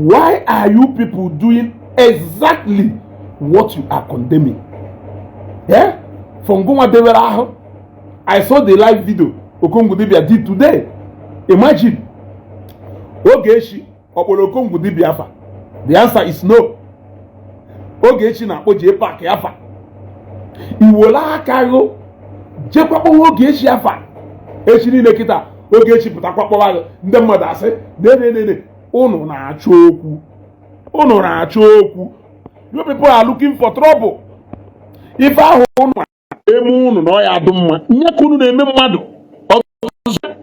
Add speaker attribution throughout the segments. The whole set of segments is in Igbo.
Speaker 1: Why are you people doing exactly what you are condemning? Yeah? From Goma dewere ahụ, I saw the live video Okongwu Dibia did today. Imagine, Ogechi ọkpọrọ Okongwu Dibia afa? The answer is no. Ogechi na-akpọ J Park afa. Iwere aka gụ jekwa kpọwa Ogechi afa. Echi niile kịta Ogechi pụtakwa kpọwa gị, ndị mmadụ asị nenenene. Unu na-achọ okwu, unu na-achọ okwu. You people are looking for trouble. Ife ahụ unu eme unu na ọ ya adụ mma nye ka unu na-eme mmadụ ọzọ.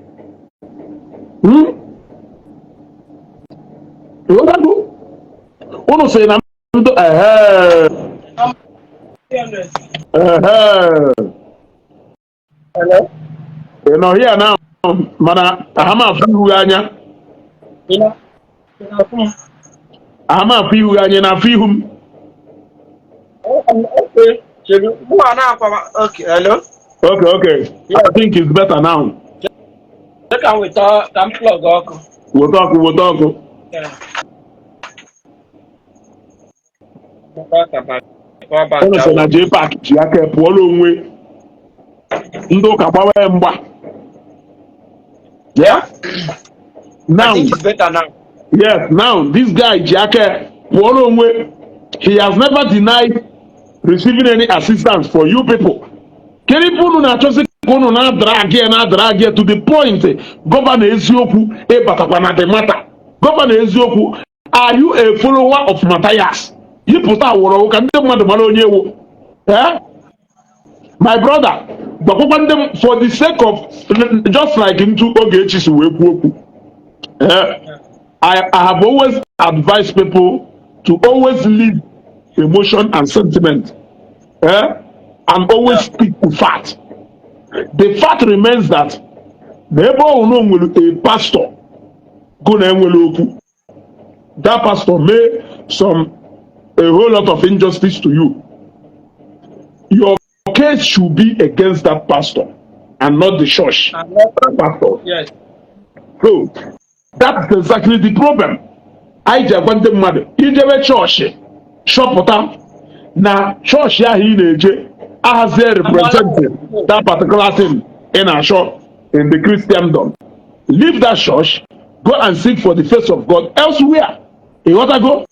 Speaker 1: Ịghọtago? Unu sị na ndụ ehe ehe.
Speaker 2: Hello?
Speaker 1: Ị nọ here now, mana aha m afụ ihu gị anya.
Speaker 2: Ị na-afụ m?
Speaker 1: Aha m afụ ihu gị anya, ị na-afụ ihu m?
Speaker 2: Okay. Cheru. Mụ a na-akwa. Okay, hello?
Speaker 1: Okay. I think it's better now.
Speaker 2: Dị ka m weta ka m plug ọkụ.
Speaker 1: Weta ọkụ, weta ọkụ.
Speaker 2: Yeah. Power bank.
Speaker 1: Unu sị na J Park ji aka pụọla onwe, ndị ụka gbawa ya mgba. Yeah?
Speaker 2: I
Speaker 1: Now,
Speaker 2: think it's better now.
Speaker 1: Yes, now this guy ji aka pụọla onwe. He has never denied receiving any assistance for you people. Kedu ife unu na-achọzi ka unu na-adrag ya, na-adrag ya to the point Governor Eziokwu ịbatakwa na the matter? Governor Eziokwu, are you a follower of Matthias? Yipụta awụrụ ka ndị mmadụ mara onye ewu. Eh? My brother, gbakwakwa ndị for the sake of, just like ntu Ogechi si wee kwuo okwu. Eh, I have always advised people to always leave emotion and sentiment, eh, and always speak to fact. The fact remains that na ebe ọ na nwere a pastor go na enwere okwu, that pastor made some a whole lot of injustice to you. Your case should be against that pastor and not the church.
Speaker 2: And not,
Speaker 1: That pastor.
Speaker 2: Yes.
Speaker 1: So that's exactly the problem. Anyị ji agwa ndị mmadụ, ijebe chọọchị, chọpụta na chọọchị ahụ ị na-eje ahazie representing that particular thing ị na-achọ in the Christendom, leave that church, go and seek for the face of God elsewhere. Ịghọtago?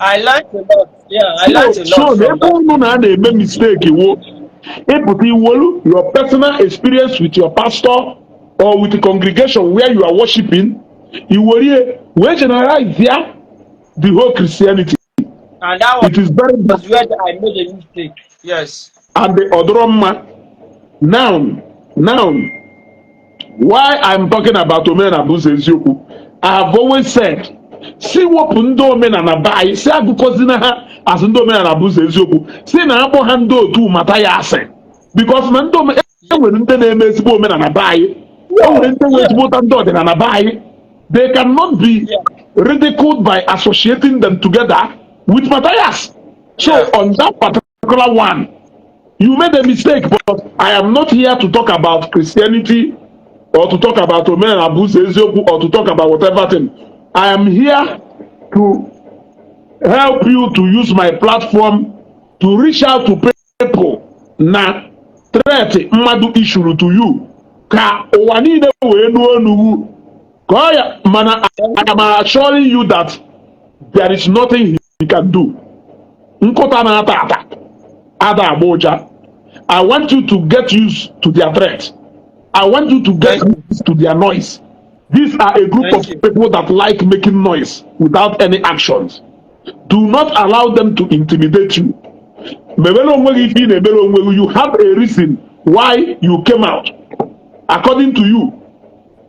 Speaker 2: I learned a lot. Yeah, I learned a lot
Speaker 1: So
Speaker 2: from
Speaker 1: n'ebe
Speaker 2: that.
Speaker 1: unu na a na-eme mistake wo ịpụta iwolu your personal experience with your pastor or with the congregation where you are worshiping, iwerie wee generalize ya the whole Christianity.
Speaker 2: And that
Speaker 1: It is very bad.
Speaker 2: was where I made a mistake. Yes.
Speaker 1: And the ọdọrọ mma. Now, why I'm talking about omenala bụ ụzọ eziokwu, I have always said, si wepụ ndị omenala be anyị, si agụkọzina ha asị ndị omenala bụ ụzọ eziokwu, si na akpọ ha ndị otu mata ya asị, because na ndị e nwere ndị na-eme ezigbo omenala be anyị, e nwere ndị nwe ezigbo ụta ndị ọdịnala be anyị. They cannot be ridiculed by associating them together with Matthias. So on that particular one, you made a mistake, but I am not here to talk about Christianity or to talk about omenala bụ ụzọ eziokwu or to talk about whatever thing. I am here to help you, to use my platform to reach out to people na threat mmadụ issued to you, ka ụwa niile wee nụ onugwu ka ọ ya. Mana I am assuring you that there is nothing he can do. Nkụta na-ata ata ada agba ụja. I want you to get used to their threat. I want you to get
Speaker 2: Thank
Speaker 1: used to their noise. These are a group
Speaker 2: Thank
Speaker 1: of
Speaker 2: you.
Speaker 1: people that like making noise without any actions. Do not allow them to intimidate you. Mebere onwe gị ife ị na-emere onwe gị. You have a reason why you came out. According to you,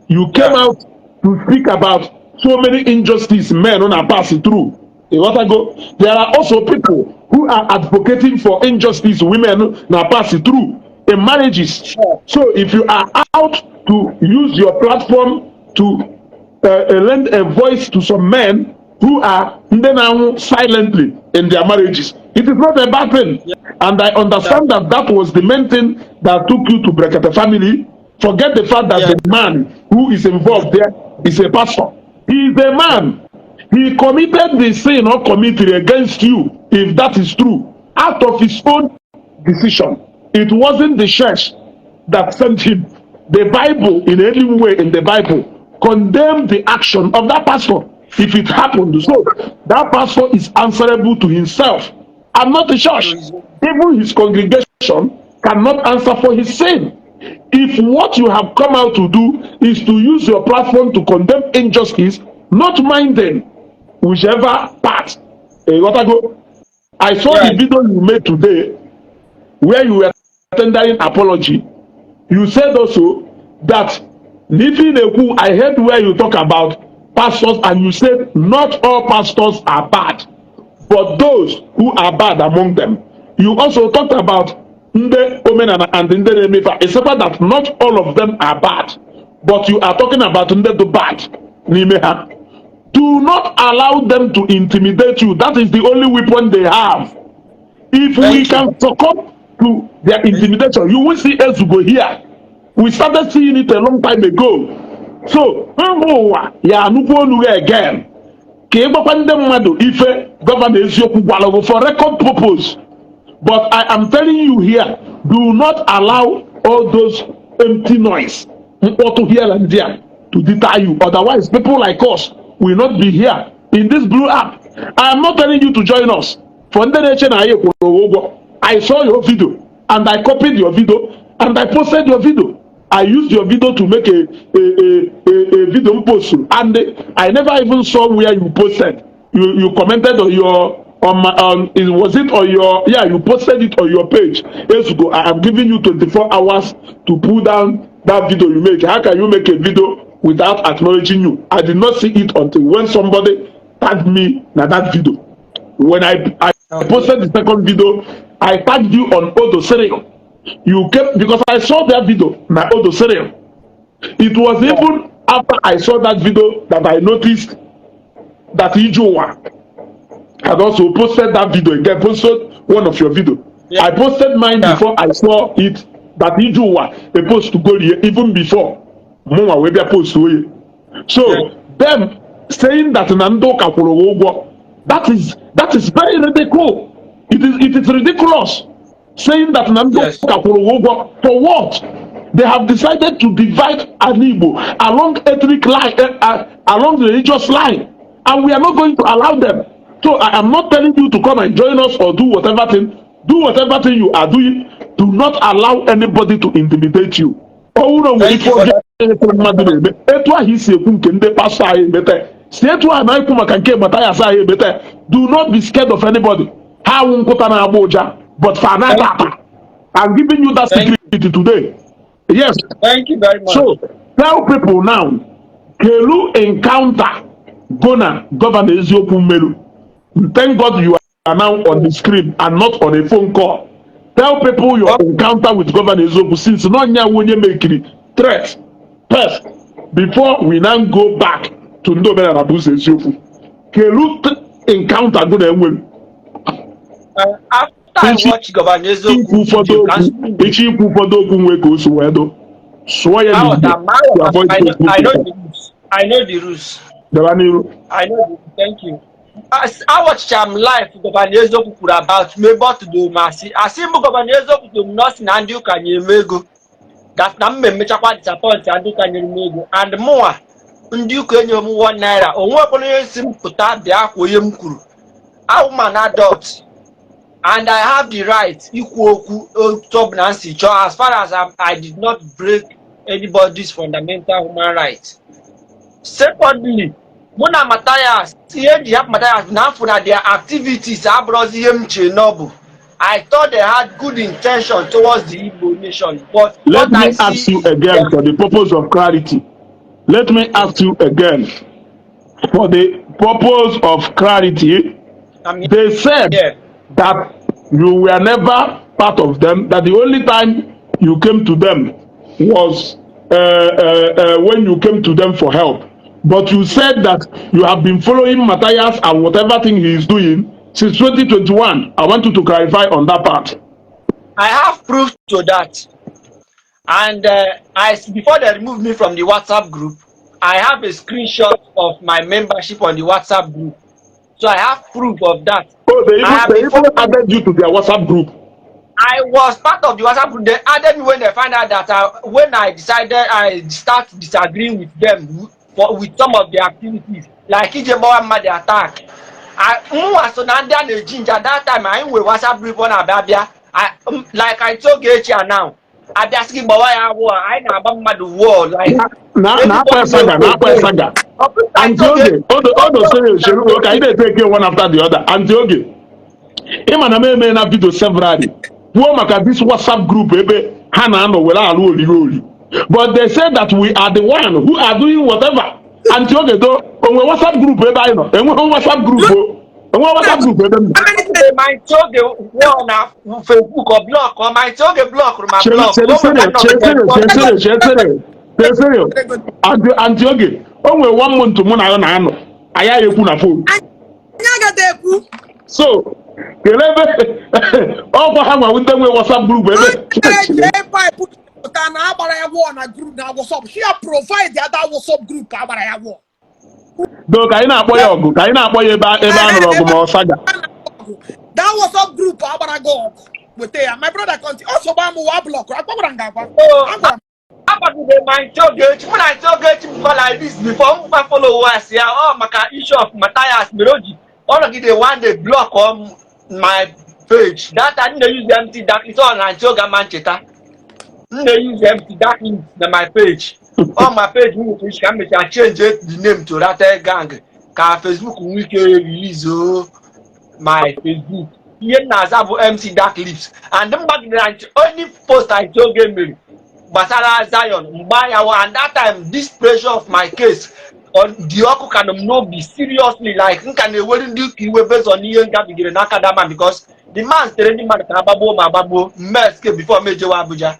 Speaker 1: you came out to speak about so many injustice men na pass through. Ịghọtago? There are also people who are advocating for injustice women na pass through in marriages. So if you are out to use your platform to lend a voice to some men who are ndị na-anwụ silently in their marriages, it is not a bad thing. And I understand that that was the main thing that took you to Brekete Family. Forget the fact that the man who is involved there is a pastor. He is a man. He committed the sin or committed against you, if that is true, out of his own decision. It wasn't the church that sent him. The Bible, in any way in the Bible, condemned the action of that pastor. If it happened, so that pastor is answerable to himself and not the church.
Speaker 2: To his
Speaker 1: Even his congregation cannot answer for his sin. If what you have come out to do is to use your platform to condemn injustice, not minding whichever part, what I go, I saw the video you made today where you were tendering apology. You said also that n'ife na-ekwu, I heard where you talk about pastors and you said not all pastors are bad, but those who are bad among them. You also talked about ndị omenala and ndị na-emefa, except that not all of them are bad, but you are talking about ndị do bad n'ime ha. Do not allow them to intimidate you. That is the only weapon they have. If we
Speaker 2: Thank you.
Speaker 1: Can succumb to their intimidation, you will see Ezugo here. We started seeing it a long time ago. So, mba ụwa ya anụkwu olu gị again. Ka ị gwakwa ndị mmadụ ife Governor Eziokwu gwara gị for record purpose. But I am telling you here, do not allow all those empty noise, mkpọtụ here and there, to deter you. Otherwise, people like us will not be here in this blue app. I am not telling you to join us. For ndị na-eche na anyị kwụrụ ụgwọ, I saw your video and I copied your video and I posted your video. I used your video to make a video post and I never even saw where you posted. You commented on your on my on it was it on your, yeah, you posted it on your page. Ezugo, I am giving you 24 hours to pull down that video you make. How can you make a video without acknowledging you? I did not see it until when somebody tagged me na that video. When I posted the second video, I tagged you on Odo Cyril. You came because I saw that video na Odo Cyril. It was even after I saw that video that I noticed that Ijuwa had also posted that video again, posted one of your video. I posted mine before I saw it that Ijuwa a post to go here even before mụnwa wee bịa post oye. So them saying that na ndị ụka kwụrụ ha ụgwọ, that is very ridiculous. It is ridiculous saying that na ndị ụka kwụrụ ha ụgwọ for what? They have decided to divide an Igbo along ethnic line, along the religious line, and we are not going to allow them. So I am not telling you to come and join us or do whatever thing. Do whatever thing you are doing. Do not allow anybody to intimidate you. Ọwụrụ nwere
Speaker 2: Thank
Speaker 1: ife
Speaker 2: you for
Speaker 1: ọjọọ
Speaker 2: that.
Speaker 1: Ekwere mmadụ na-eme etu ahụ isi ekwu nke ndị pastọ anyị emete si etu ahụ na ikwu maka nke Mathias anyị emete. Do not be scared of anybody. Ha awụ nkụta na-agba ụja, but fa na
Speaker 2: Thank
Speaker 1: ata. I'm giving you that
Speaker 2: Thank
Speaker 1: security today. Yes.
Speaker 2: Thank you very much.
Speaker 1: So tell people now, kelu encounter go na Governor Eziokwu mmelu. Thank God you are now on the screen and not on a phone call. Tell people your encounter with Governor Eziokwu, since n'ọnya onye mekiri threat first, before we now go back to ndị omenala bụ ụzọ eziokwu. Kelu encounter go na enwere.
Speaker 2: After I watch Governor
Speaker 1: Ikwu
Speaker 2: Eziokwu
Speaker 1: ụfọdụ
Speaker 2: video,
Speaker 1: okwu
Speaker 2: cancel
Speaker 1: echi ikwu ụfọdụ okwu nwee ka o si wee dụ sụọ ya n'Igbo
Speaker 2: Aghọtara m,
Speaker 1: to
Speaker 2: aghọtara m.
Speaker 1: avoid
Speaker 2: I know,
Speaker 1: Facebook.
Speaker 2: I know the rules. I know the rules.
Speaker 1: Gaba n'iru.
Speaker 2: I know the, thank you. As awatchara m live Governor Eziokwu kwuru about m ebe ọ tụdoro m asị asị m Governor Eziokwu tụrụ m na ọ sị na ndị ụka nyere m ego, that na m emechakwa disappoint ndị ụka nyere m ego, and mụnwa ndị ụka enyere m ₦1. O nwekwana onye si m pụta bịa kwuo ihe m kwuru. I'm an adult and I have the right ikwu okwu otu ọbụla m si chọọ, as far as I did not break anybody's fundamental human right. Secondly, mụ na Matthias, ihe eji hapụ Matthias na afọ na their activities abụrụzi ihe m che n'ọ bụ. I thought they had good intention towards the Igbo nation, but
Speaker 1: Let
Speaker 2: what I
Speaker 1: me ask
Speaker 2: see
Speaker 1: you
Speaker 2: is
Speaker 1: again
Speaker 2: them
Speaker 1: for the purpose of clarity. Let me ask you again for the purpose of clarity.
Speaker 2: I'm
Speaker 1: They said
Speaker 2: here.
Speaker 1: That you were never part of them, that the only time you came to them was when you came to them for help. But you said that you have been following Matthias and whatever thing he is doing since 2021. I want you to clarify on that part.
Speaker 2: I have proof to that. And I before they removed me from the WhatsApp group, I have a screenshot. of my membership on the WhatsApp group. So I have proof of that.
Speaker 1: Oh, they
Speaker 2: I
Speaker 1: even
Speaker 2: have
Speaker 1: they
Speaker 2: been
Speaker 1: even
Speaker 2: following.
Speaker 1: added you to their WhatsApp group.
Speaker 2: I was part of the WhatsApp group. They added me when they find out that when I decided I start disagreeing with them with some of the activities, like ije gbawa mmadụ attack. Mụnwa so na ndị a na-eji nja. That time anyị nwere WhatsApp group, ọ na-abịa abịa. Like I told Ogechi now, abịa sị gị gbawa ya wall, anyị na-agba mmadụ wall like
Speaker 1: Na na akpa saga, na akpa saga. Aunty Oge, odo odo sere chere ka anyị na-eteke one after the other. Aunty Oge, ịma na m eme na video severally kwuo maka this WhatsApp group ebe ha na-anọ were alụ oriri ori, but they say that we are the one who are doing whatever. Aunty Oge, do onwe WhatsApp group ebe anyị nọ? Enweghị WhatsApp group o, enweghị WhatsApp group ebe m nọ.
Speaker 2: Ma Aunty Oge wall na Facebook, ọ block ọ ma Aunty Oge blockụrụ ma
Speaker 1: Chere.
Speaker 2: block.
Speaker 1: Chere.
Speaker 2: O nwere
Speaker 1: Chere.
Speaker 2: ka
Speaker 1: Chere.
Speaker 2: nọ.
Speaker 1: Chere, chere, chere, chere. Aunty Oge, o nwere one month mụ na ya na-anọ, anyị ekwu na phone.
Speaker 3: Anyị agaghị ekwu.
Speaker 1: So kelee ebe ọkwa ha nwa ndị nwe WhatsApp group ebe.
Speaker 3: Onye jee pipe pụta na agbara ya wall na group na WhatsApp, she ya provide ya that WhatsApp group agbara ya wall.
Speaker 1: Do ka anyị na-akpọ ya ọgụ, ka anyị na-akpọ ya ebe a nụrụ ọgụ ma ọ saga.
Speaker 3: That WhatsApp group agbara gị ọgụ, weta ya. My brother, continue. Ọsọ gba m wa block akpọgbara m gị agwa.
Speaker 2: So
Speaker 3: Agwara m.
Speaker 2: Agbagide ma Aunty Ogechi, mụ na Aunty Ogechi bụkwa like this before m gba followers ya. Ọ maka issue of Matthias mere o ji ọ nọgide one day block on my page. That time m na-use MT Dark, ọ na Aunty Oge ama ncheta m na-use MT Dark na my page. Ọ my page m nwere ka m mechara change the name to Ratel Gang ka Facebook nwee ike release o my Facebook. Ihe m na-aza bụ MC Dark Lips, and m gbagidere Aunty only post Aunty Oge mere gbasara Zion mgba ya wa. And that time this pressure of my case on the ọkụ ka nọ m n'obi seriously, like m ka na-ewere ndị ụka iwe based on ihe m gabigere n'aka that man, because the man tere ndị mmadụ ka agbagbuo ma agbagbuo mmeske before m ejewe Abuja.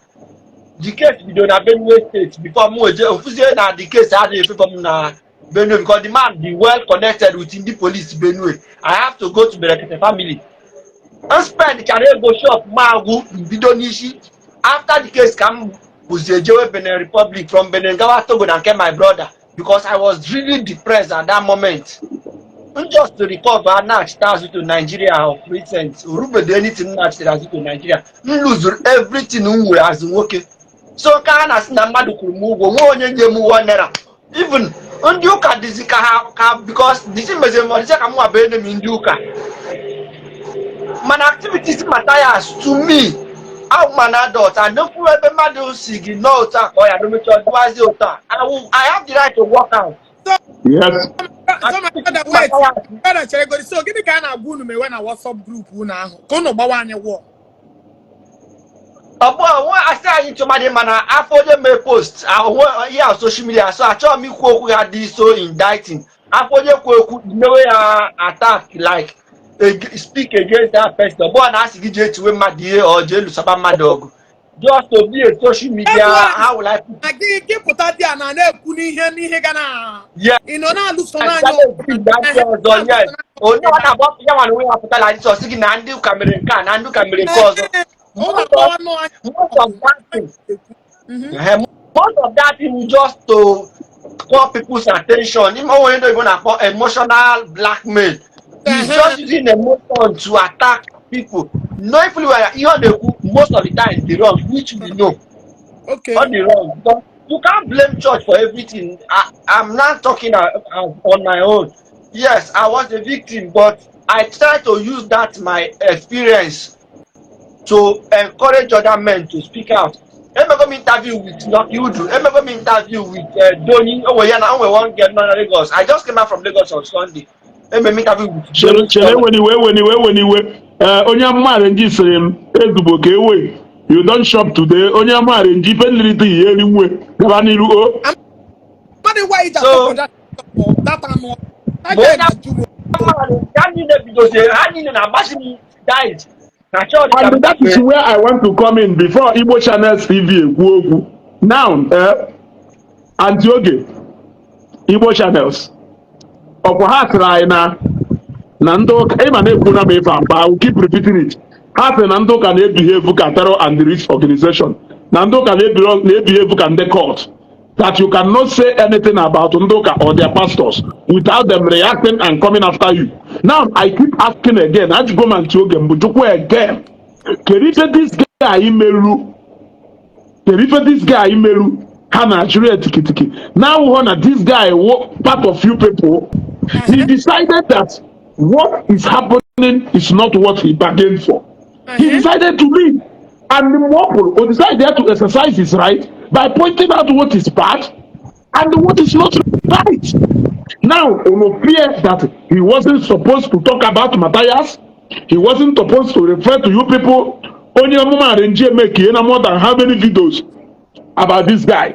Speaker 2: The case bido na Benue State before m eje ofuzie na the case adịghị efefọ m na Benue, because the man dey well connected with ndị police Benue. I have to go to Berekete family. M spend chara ego shop m agwụ bido n'isi. After the case ka m bụzi ejewe Benin Republic, from Benin gawa Togo na nke my brother, because I was really depressed at that moment. M just to recover, nachite azụ to Nigeria. Of recent orubedo anything m nachitere azụ to Nigeria, m luzuru everything m nwere azụ nwoke. So ka ha na-asị na mmadụ kwuru m ụgwọ, nwe onye nye m 1 naira. Even ndị ụka dịzi ka ha ka, because dịzi meziri m ọdịzi ka m nwa bụ enemy ndị ụka. Mana activities Matthias, to me, I'm an adult and okwu ebe mmadụ si gị nọọ otu a ka ọ ya domecha ọdịwazi otu a, I have the right to work out.
Speaker 1: Yes.
Speaker 3: So my brother, wait, brother, chere godi. So gịnị ka a na-agwa unu mewe na WhatsApp group unu ahụ ka unu gbawa anyị wall?
Speaker 2: Ọ bụ onwe asị anyị tụmadị, mana afọ onye mee post ahụ ihe a social media, so achọghị m ikwu okwu ya dị so indicting. Afọ onye kwu okwu mewe ya attack, like speak against that person. Ọ bụrụ na asị gị jee tiwe mmadụ ihe ọ jee lụsaba mmadụ ọgụ, just to be a social media, how will I put
Speaker 3: Na gị gị pụta dị a na na-ekwu n'ihe ga na ị nọ na-alụso n'anya ọgụ.
Speaker 2: Ndị ọzọ, yes, onye ọ na-agba ya nwa na onwe ya pụtara Jisọs sị gị na ndị ụka mere nke a, na ndị ụka mere nke ọzọ.
Speaker 3: Ọ na-akpọwa nnọọ anya.
Speaker 2: Most of that thing, most of that thing just to call people's attention. Ime onwe ndị oyibo na-akpọ emotional blackmail. He's just using emotion to attack people, knowing fully well ihe ọ na-ekwu most of the time dey wrong, which we know. Ọ dị wrong because you can't blame church for everything. I'm not talking on my own. Yes, I was a victim, but I try to use that my experience to encourage other men to speak out. Emego m interview with Lucky Udu, emego m interview with Doni onwe ya na onwe one girl nọ na Lagos. I just came out from Lagos on Sunday. Eme m interview with
Speaker 1: Chere.
Speaker 2: Doni.
Speaker 1: Chere, eweniwe, eweniwe, eweniwe. Ee, onye amụma arenji sịrị m ezugbo ka ewe you don shop today. Onye amụma arenji ife nlirite ihe eri nwe gaba n'iru o.
Speaker 3: Mmadụ gwa iji
Speaker 2: So-
Speaker 3: asọpụ data anụ
Speaker 2: Ma onye amụma ha niile bidozie, ha niile na-agbasi m diet na chọọchị ka
Speaker 1: And
Speaker 2: m
Speaker 1: that is where I want to come in before Igbo Channels TV ekwu okwu now. Aunty Oge, Igbo Channels ọkwa ha sịrị anyị na ndị ụka, ịma na-ekwu na m ife a, but I will keep repeating it. Ha sịrị na ndị ụka na-ebehave ka terror and risk organization, na ndị ụka na-ebehave ka ndị cult. That you cannot say anything about ndị ụka or their pastors without them reacting and coming after you. Now I keep asking again, ajụgo m ntị oge mbụ, jụkwa again. Kedu ife this guy meru? Kedu ife this guy meru? Ha na-ajụrụ ya tikitiki. Now hụ na this guy wo part of you people. He decided that what is happening is not what he bargained for. He decided to leave. And the Mwopul decided to exercise his right by pointing out what is bad and what is not right. Now, Ono fear that he wasn't supposed to talk about Matthias. He wasn't supposed to refer to you people. Onye amụma arrange make na more than how many videos about this guy.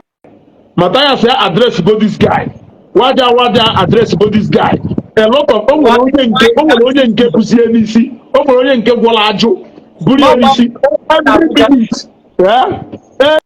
Speaker 1: Matthias say address go this guy. Waja waja address go this guy. A lot of o nwere onye nke o nwere onye nke buzie n'isi. O nwere onye nke gwọrọ ajụ buru ya n'isi. Every minute. Yeah?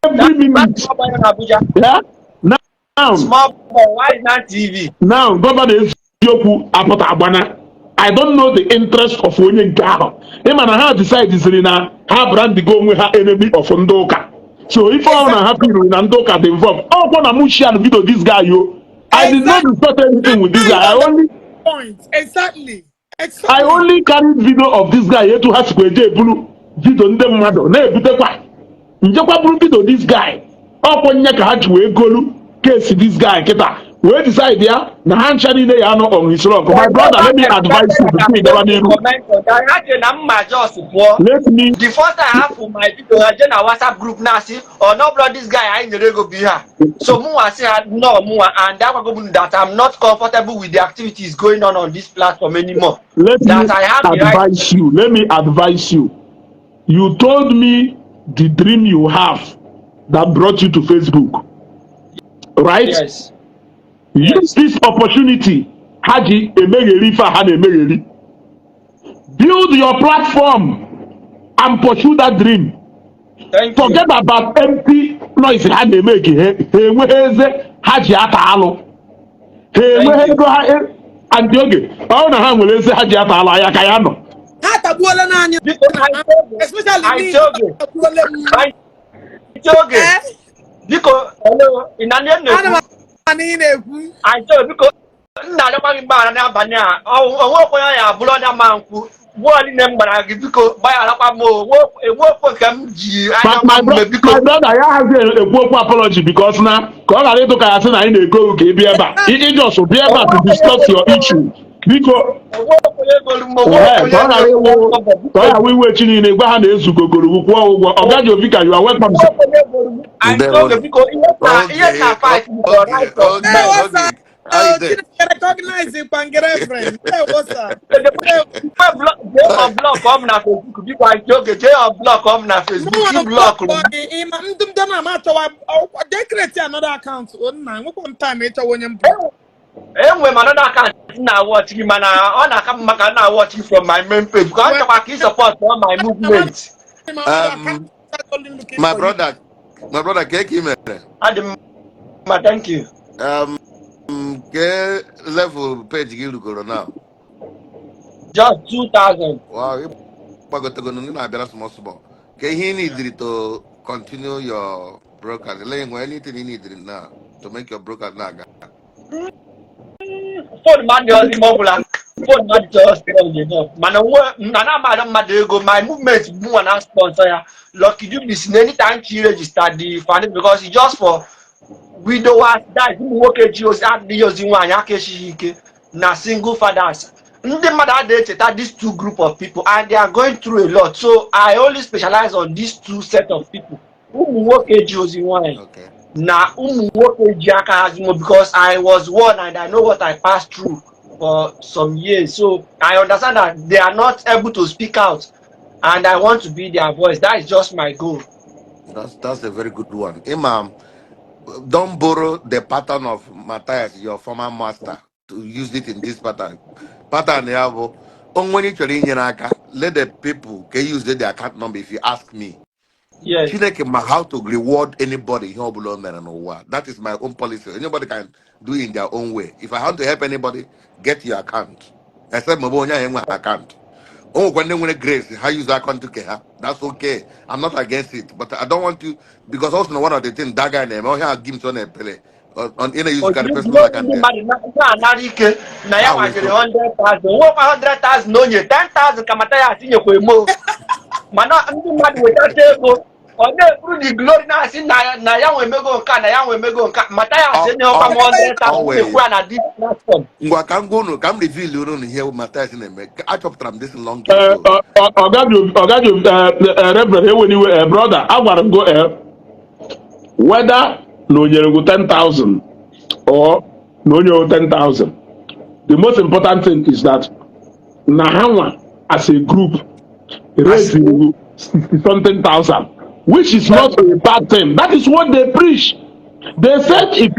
Speaker 1: Every minute.
Speaker 2: Small boy in Abuja.
Speaker 1: Yeah? Now,
Speaker 2: Small boy, why is not TV?
Speaker 1: Now Governor Eziokwu apụta agbana. I don't know the interest of onye nke ahụ. Ịma na ha decide siri na ha brandigo onwe ha enemy of ndị ụka. So ife ọrụ na ha feel na ndị ụka dị involved. Ọkwọ na mụ share video this guy yo. I did not discuss anything with this guy. I only
Speaker 3: Point. Exactly.
Speaker 1: I only carried video of this guy etu ha sikwa eje eburu video ndị mmadụ na-ebutekwa njekwa buru video this guy. Ọkwọ nye ka ha ji wee golu case this guy kịta wee decide ya na ha ncha niile ya anọ on his rock. My brother, let me advise you before ị gawa n'iru.
Speaker 2: Comment on that. Ha che na mma just pụọ.
Speaker 1: Let me
Speaker 2: The first time I for my video, ha je na WhatsApp group na-asị, ọ na ọbụla this guy anyị nyere ego bụ ihe a. So mụnwa sị ha no, mụnwa and agwago m that I'm not comfortable with the activities going on this platform anymore.
Speaker 1: Let me
Speaker 2: That I have the right.
Speaker 1: advise you. Let me advise you. You told me the dream you have that brought you to Facebook, right?
Speaker 2: Yes.
Speaker 1: Use this opportunity ha ji emegheri ife a ha na-emegheri. Build your platform and pursue that dream.
Speaker 2: Thank you.
Speaker 1: Forget about empty noise ha na-eme ka ha enweghị eze ha ji ata alụ, ha enweghị ego ha anti oge ọ na ha nwere eze ha ji ata alụ anya ka ya nọ.
Speaker 3: Ha tagbuola n'anya.
Speaker 2: Biko,
Speaker 3: Especially me.
Speaker 2: Aunty Oge.
Speaker 3: Tagbuola m.
Speaker 2: Aunty Oge,
Speaker 3: Eh?
Speaker 2: biko, hello, ị na ndị m
Speaker 3: Ana m
Speaker 2: na-ekwu?
Speaker 3: anụ ị na-ekwu.
Speaker 2: Aunty Oge, biko, m na-arịọkwa gị mgbaghara n'abalị a. Onwekwa onye ya abụrụ ọnya ma nkwụ gbụọ niile m gbara gị, biko gbagharakwa m o. Enwekwe nke m ji anya
Speaker 1: My
Speaker 2: mume, biko.
Speaker 1: My brother, ya hazi ekwu okwu apology because na ka ọ ghara ịtụ ka ya sị na anyị na-ego ka ị bịa ebe a. Ị just bịa ebe a to discuss your issue, biko.
Speaker 2: Onwekwe onye golu m,
Speaker 1: Ee,
Speaker 2: onwekwe
Speaker 1: ka ọ ghara
Speaker 2: onye
Speaker 1: ịwụ
Speaker 2: golu m.
Speaker 1: ka ọ ghara iwe chi niile gwa ha na-ezugogoro kwụọ ụgwọ. Ọgaji Ovika, you are welcome, sir.
Speaker 2: Onwekwe onye golu m. Aunty
Speaker 4: Ndewo.
Speaker 2: Oge, biko, ihe na fight for
Speaker 4: Okay,
Speaker 2: right of
Speaker 4: okay,
Speaker 3: Hey, what's
Speaker 4: okay.
Speaker 3: up?
Speaker 4: How you doing?
Speaker 3: Chineke recognize Kpangere Reverend. Hey, what's up? Hey,
Speaker 2: Jee unblock m na Facebook, biko. Aunty Oge, jee unblock m na Facebook.
Speaker 3: Mụnwa
Speaker 2: Ị block m.
Speaker 3: block gị, ịma ndị ndị na-ama achọwa jee create another account. O nna, nwekwa m time ịchọwa onye mbụ.
Speaker 2: Enwe m another account na watch gị, mana ọ na-aka m maka na watch gị from my main page because ọ chọkwa ka ị support all my movement.
Speaker 4: My brother, my brother, ke ka ị mere?
Speaker 2: Adị m mma, thank you.
Speaker 4: Ke level page gị rugoro now?
Speaker 2: Just 2000.
Speaker 4: Wow, ị gbagotego ndị na-abịara small small. Ke ihe ị neediri to continue your broadcast? Ele nwere anything you neediri now to make your broadcast na-aga?
Speaker 2: Phone mmadụ ọzọ ime ọbụla phone mmadụ chọrọ strong enough, mana onwe na na amadụ mmadụ ego. My movement mụnwa na sponsor ya. Lucky Dube si na anytime she register the foundation because it's just for widowers, that is ụmụ nwoke ji ozi adịghị ozi nwaanyị aka esighị ike na single fathers. Ndị mmadụ adịghị echeta these two group of people and they are going through a lot, so I only specialize on these two set of people, ụmụ nwoke ji ozi nwaanyị na ụmụ nwoke ji aka ha zimo, because I was one and I know what I passed through for some years, so I understand that they are not able to speak out and I want to be their voice. That is just my goal.
Speaker 4: That's a very good one. Imam, don't borrow the pattern of Matthias, your former master, to use it in this pattern. Pattern ya bụ onwe onye chọrọ inyere aka, let the people can use their account number if you ask me. Chineke ma how to reward anybody ihe ọbụla o mere n'ụwa. That is my own policy. Anybody can do it in their own way. If I want to help anybody, get your account. Except ma ọ bụ onye ahụ enweghị account. O nwekwa ndị nwere grace ha use account ke ha. That's okay, I'm not against it, but I don't want to, because also one of the things that guy na-eme ọhịa Gimson na-epele on ị na-use-karị personal account
Speaker 2: ndị
Speaker 4: ya.
Speaker 2: Mmadụ na-anara ike na ya
Speaker 4: Ahụ
Speaker 2: nwajiri
Speaker 4: eziokwu.
Speaker 2: 100,000, nwekwa 100,000 na onye 10,000 ka Mathias nyekwa emo, mana ndị mmadụ wetacha ego, ọ na-eburu the glory, na-asị na ya nwe emego nke a, na ya nwe emego nke a. Mathias enyekwa m 100,000.
Speaker 4: Ọ wee.
Speaker 2: Na-ekwu ya na this platform.
Speaker 4: Ngwa, ka m gwa unu, ka m reveal unu ihe Mathias na-eme. Achọpụtara m this long ago.
Speaker 1: Ọgaji, Reverend, eweniwe, brother, agwara m go, whether na o nyere gị 10,000 or na o nyere 10,000, the most important thing is that na ha nwa as a group raise you 60 something thousand, which is not a bad thing. That is what they preach. They said if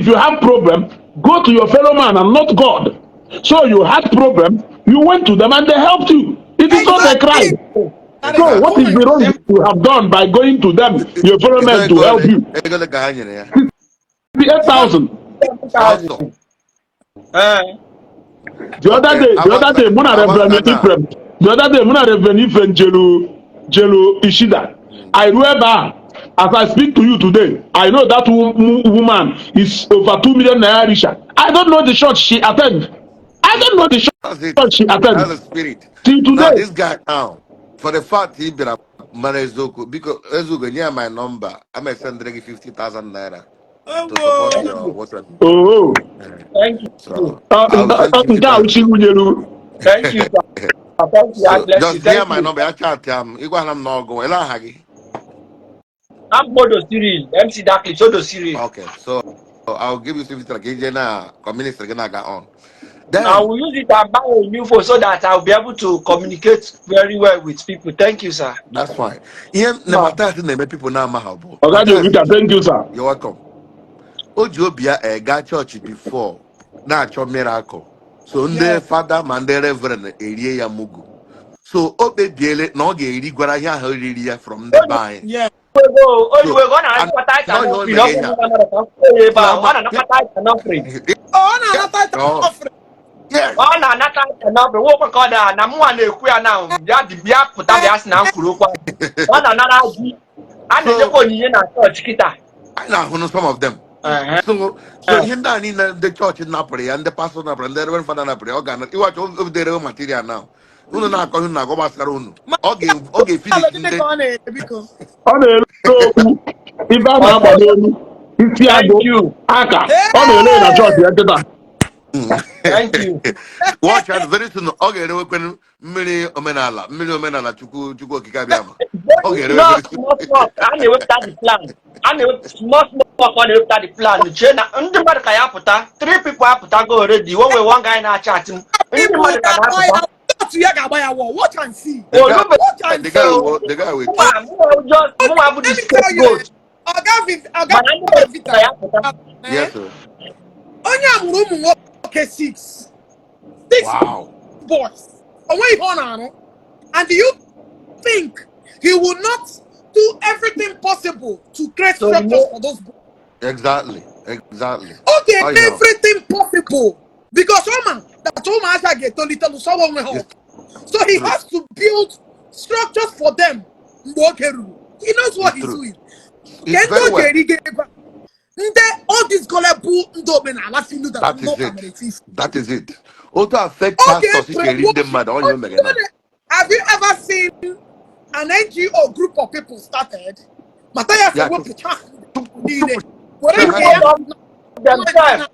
Speaker 1: you have problem, go to your fellow man and not God. So you had problem, you went to them and they helped you. It is not a crime.
Speaker 3: That
Speaker 1: So
Speaker 3: is
Speaker 1: what is the wrong you have done by going to them, your fellow men, to
Speaker 4: Ego
Speaker 1: help
Speaker 4: ole
Speaker 1: you?
Speaker 4: Ego ole ka ha nyere ya?
Speaker 1: 8,000.
Speaker 4: Ọsọ.
Speaker 2: Ee.
Speaker 1: The other day, the other day, mụ na Reverend Ephraim, the other day, mụ na Reverend Ephraim jelu Ishida. I ruo ebe a, as I speak to you today, I know that woman is over ₦2 million richer. I don't know the church she attend. I don't know the
Speaker 4: That's it.
Speaker 1: church she attend.
Speaker 4: That's the spirit.
Speaker 1: Till
Speaker 4: Now
Speaker 1: today.
Speaker 4: this guy now, for the fact he bịara mara eziokwu, biko, Ezugo, nye ya my number. I'm sending gị 50,000 naira to support your what.
Speaker 1: Oh,
Speaker 2: Thank you.
Speaker 4: So I'll send
Speaker 1: nke a
Speaker 4: 50,000.
Speaker 1: uchi nwunyelu.
Speaker 2: Thank you, sir. Thank you. God
Speaker 4: So
Speaker 2: bless you.
Speaker 4: just nye
Speaker 2: Thank
Speaker 4: my
Speaker 2: you.
Speaker 4: number ya, chat ya m, ịgwa ha m n'ọgụ ele aha gị.
Speaker 2: I'm Bodo Cyril, MC Dakli, Sodo Cyril.
Speaker 4: Okay, so I'll give you 50 ka ije na community gị na-aga on. Then
Speaker 2: I will use it and buy a new phone so that I'll be able to communicate very well with people. Thank you, sir.
Speaker 4: That's fine. Ihe na Mathias na-eme people na-ama ha bụ
Speaker 1: Oga
Speaker 4: Mathias
Speaker 1: Jovika, thank you, sir.
Speaker 4: You're welcome. O ji obi ya gaa chọọchị before na-achọ miracle. So ndị fada ma ndị reverend erie ya mugu. So o kpebiele na ọ ga-eri gwara ihe ahụ riri ya from ndị be anyị.
Speaker 2: Oyiwego,
Speaker 4: So
Speaker 2: oyiwego, ọ
Speaker 4: and
Speaker 2: na-anakọta tithe and
Speaker 4: n'ọhịa o
Speaker 2: offering.
Speaker 4: mere
Speaker 2: Ọ
Speaker 4: ihe
Speaker 2: bụrụ
Speaker 4: a.
Speaker 2: na mmadụ ka m kwuo ya ebe ahụ, ọ
Speaker 4: Chioma
Speaker 2: na-anakọta tithe and offering.
Speaker 3: Ọ na-anata tithe
Speaker 4: Oh,
Speaker 3: offering.
Speaker 4: yes.
Speaker 2: Ọ na-anata tithe and offering. Nwekwe ka ọ na na mụnwa na-ekwu ya na bịa dị bịa pụta bịa sị na m kwuru okwu ahụ. Ọ na-anara ji. A
Speaker 4: So
Speaker 2: na-enyekwa onyinye na chọọchị kịta.
Speaker 4: anyị na-ahụ some of them. So ihe ndị a niile ndị chọọchị napụrụ ya, ndị pastọ napụrụ, ndị reverend fada napụrụ ya, ọ ga-ana iwacha o material now. Unu na-akọ ihe unu na-agọ gbasara unu. Ọ ga-efinish
Speaker 3: Gịnị
Speaker 4: ndị
Speaker 3: ka ọ na-ere, biko?
Speaker 1: Ọ na-ere okpu, ife a na-agba n'elu, isi agụ,
Speaker 2: Thank you.
Speaker 1: aka. Ọ na-ere na chọọchị ya kịta.
Speaker 2: Thank you.
Speaker 4: Watch out, very soon ọ ga-erewekwe mmiri omenala, mmiri omenala Chukwu Okike abịa ma. Ọ ga-erewe
Speaker 2: Small
Speaker 4: very soon.
Speaker 2: small small a na-ewepụta the plan, a na-ewepụta small small ka ọ na-ewepụta the plan. Chee na ndị mmadụ ka ya pụta, three people apụtago already. One way, one guy na-achatị m, ndị
Speaker 3: People
Speaker 2: mmadụ ka
Speaker 3: ga-agba
Speaker 2: na-apụta.
Speaker 3: ya, otu ya ga-agba ya wọ. Watch and see.
Speaker 4: The guy,
Speaker 2: Olube.
Speaker 3: Watch and
Speaker 4: the guy
Speaker 3: see.
Speaker 4: will, the guy will.
Speaker 2: Mụnwa bụ the
Speaker 3: Let me tell you,
Speaker 2: scapegoat,
Speaker 3: Oga Oga
Speaker 2: mana ndị mmadụ
Speaker 3: Vita,
Speaker 2: ka ya pụta.
Speaker 4: Yes, sir.
Speaker 3: Onye a mụrụ ụmụ nwoke six. Six boys. O nweghị ihe ọ na-arụ. And do you think he will not do everything possible to create
Speaker 2: So
Speaker 3: structures
Speaker 2: no
Speaker 3: for those boys?
Speaker 4: Exactly.
Speaker 3: Okay,
Speaker 4: Oh, yeah.
Speaker 3: everything possible. Because Oma, that ụmụaka ga-etolite lụsọwa onwe ha
Speaker 4: It's
Speaker 3: ọgụ. So he
Speaker 4: true.
Speaker 3: has to build structures for them mgbe oge ruru. He knows what
Speaker 4: It's
Speaker 3: he's
Speaker 4: true.
Speaker 3: doing. Nke
Speaker 4: It's
Speaker 3: ndị
Speaker 4: very
Speaker 3: o ji
Speaker 4: well.
Speaker 3: eri ga ego a, ndị all these gullible ndị omenala feel that
Speaker 4: That is
Speaker 3: ndị ụka
Speaker 4: it.
Speaker 3: mere eti.
Speaker 4: That is it. Otu a fake
Speaker 3: Okay,
Speaker 4: pastors si eri ndị mmadụ, onye o mere na.
Speaker 3: Have you ever seen an NGO group of people started? Matthias
Speaker 4: Ya,
Speaker 3: ewepụcha
Speaker 4: chụpụ
Speaker 3: niile were
Speaker 4: ha
Speaker 3: nke ya
Speaker 2: Igbo love themselves.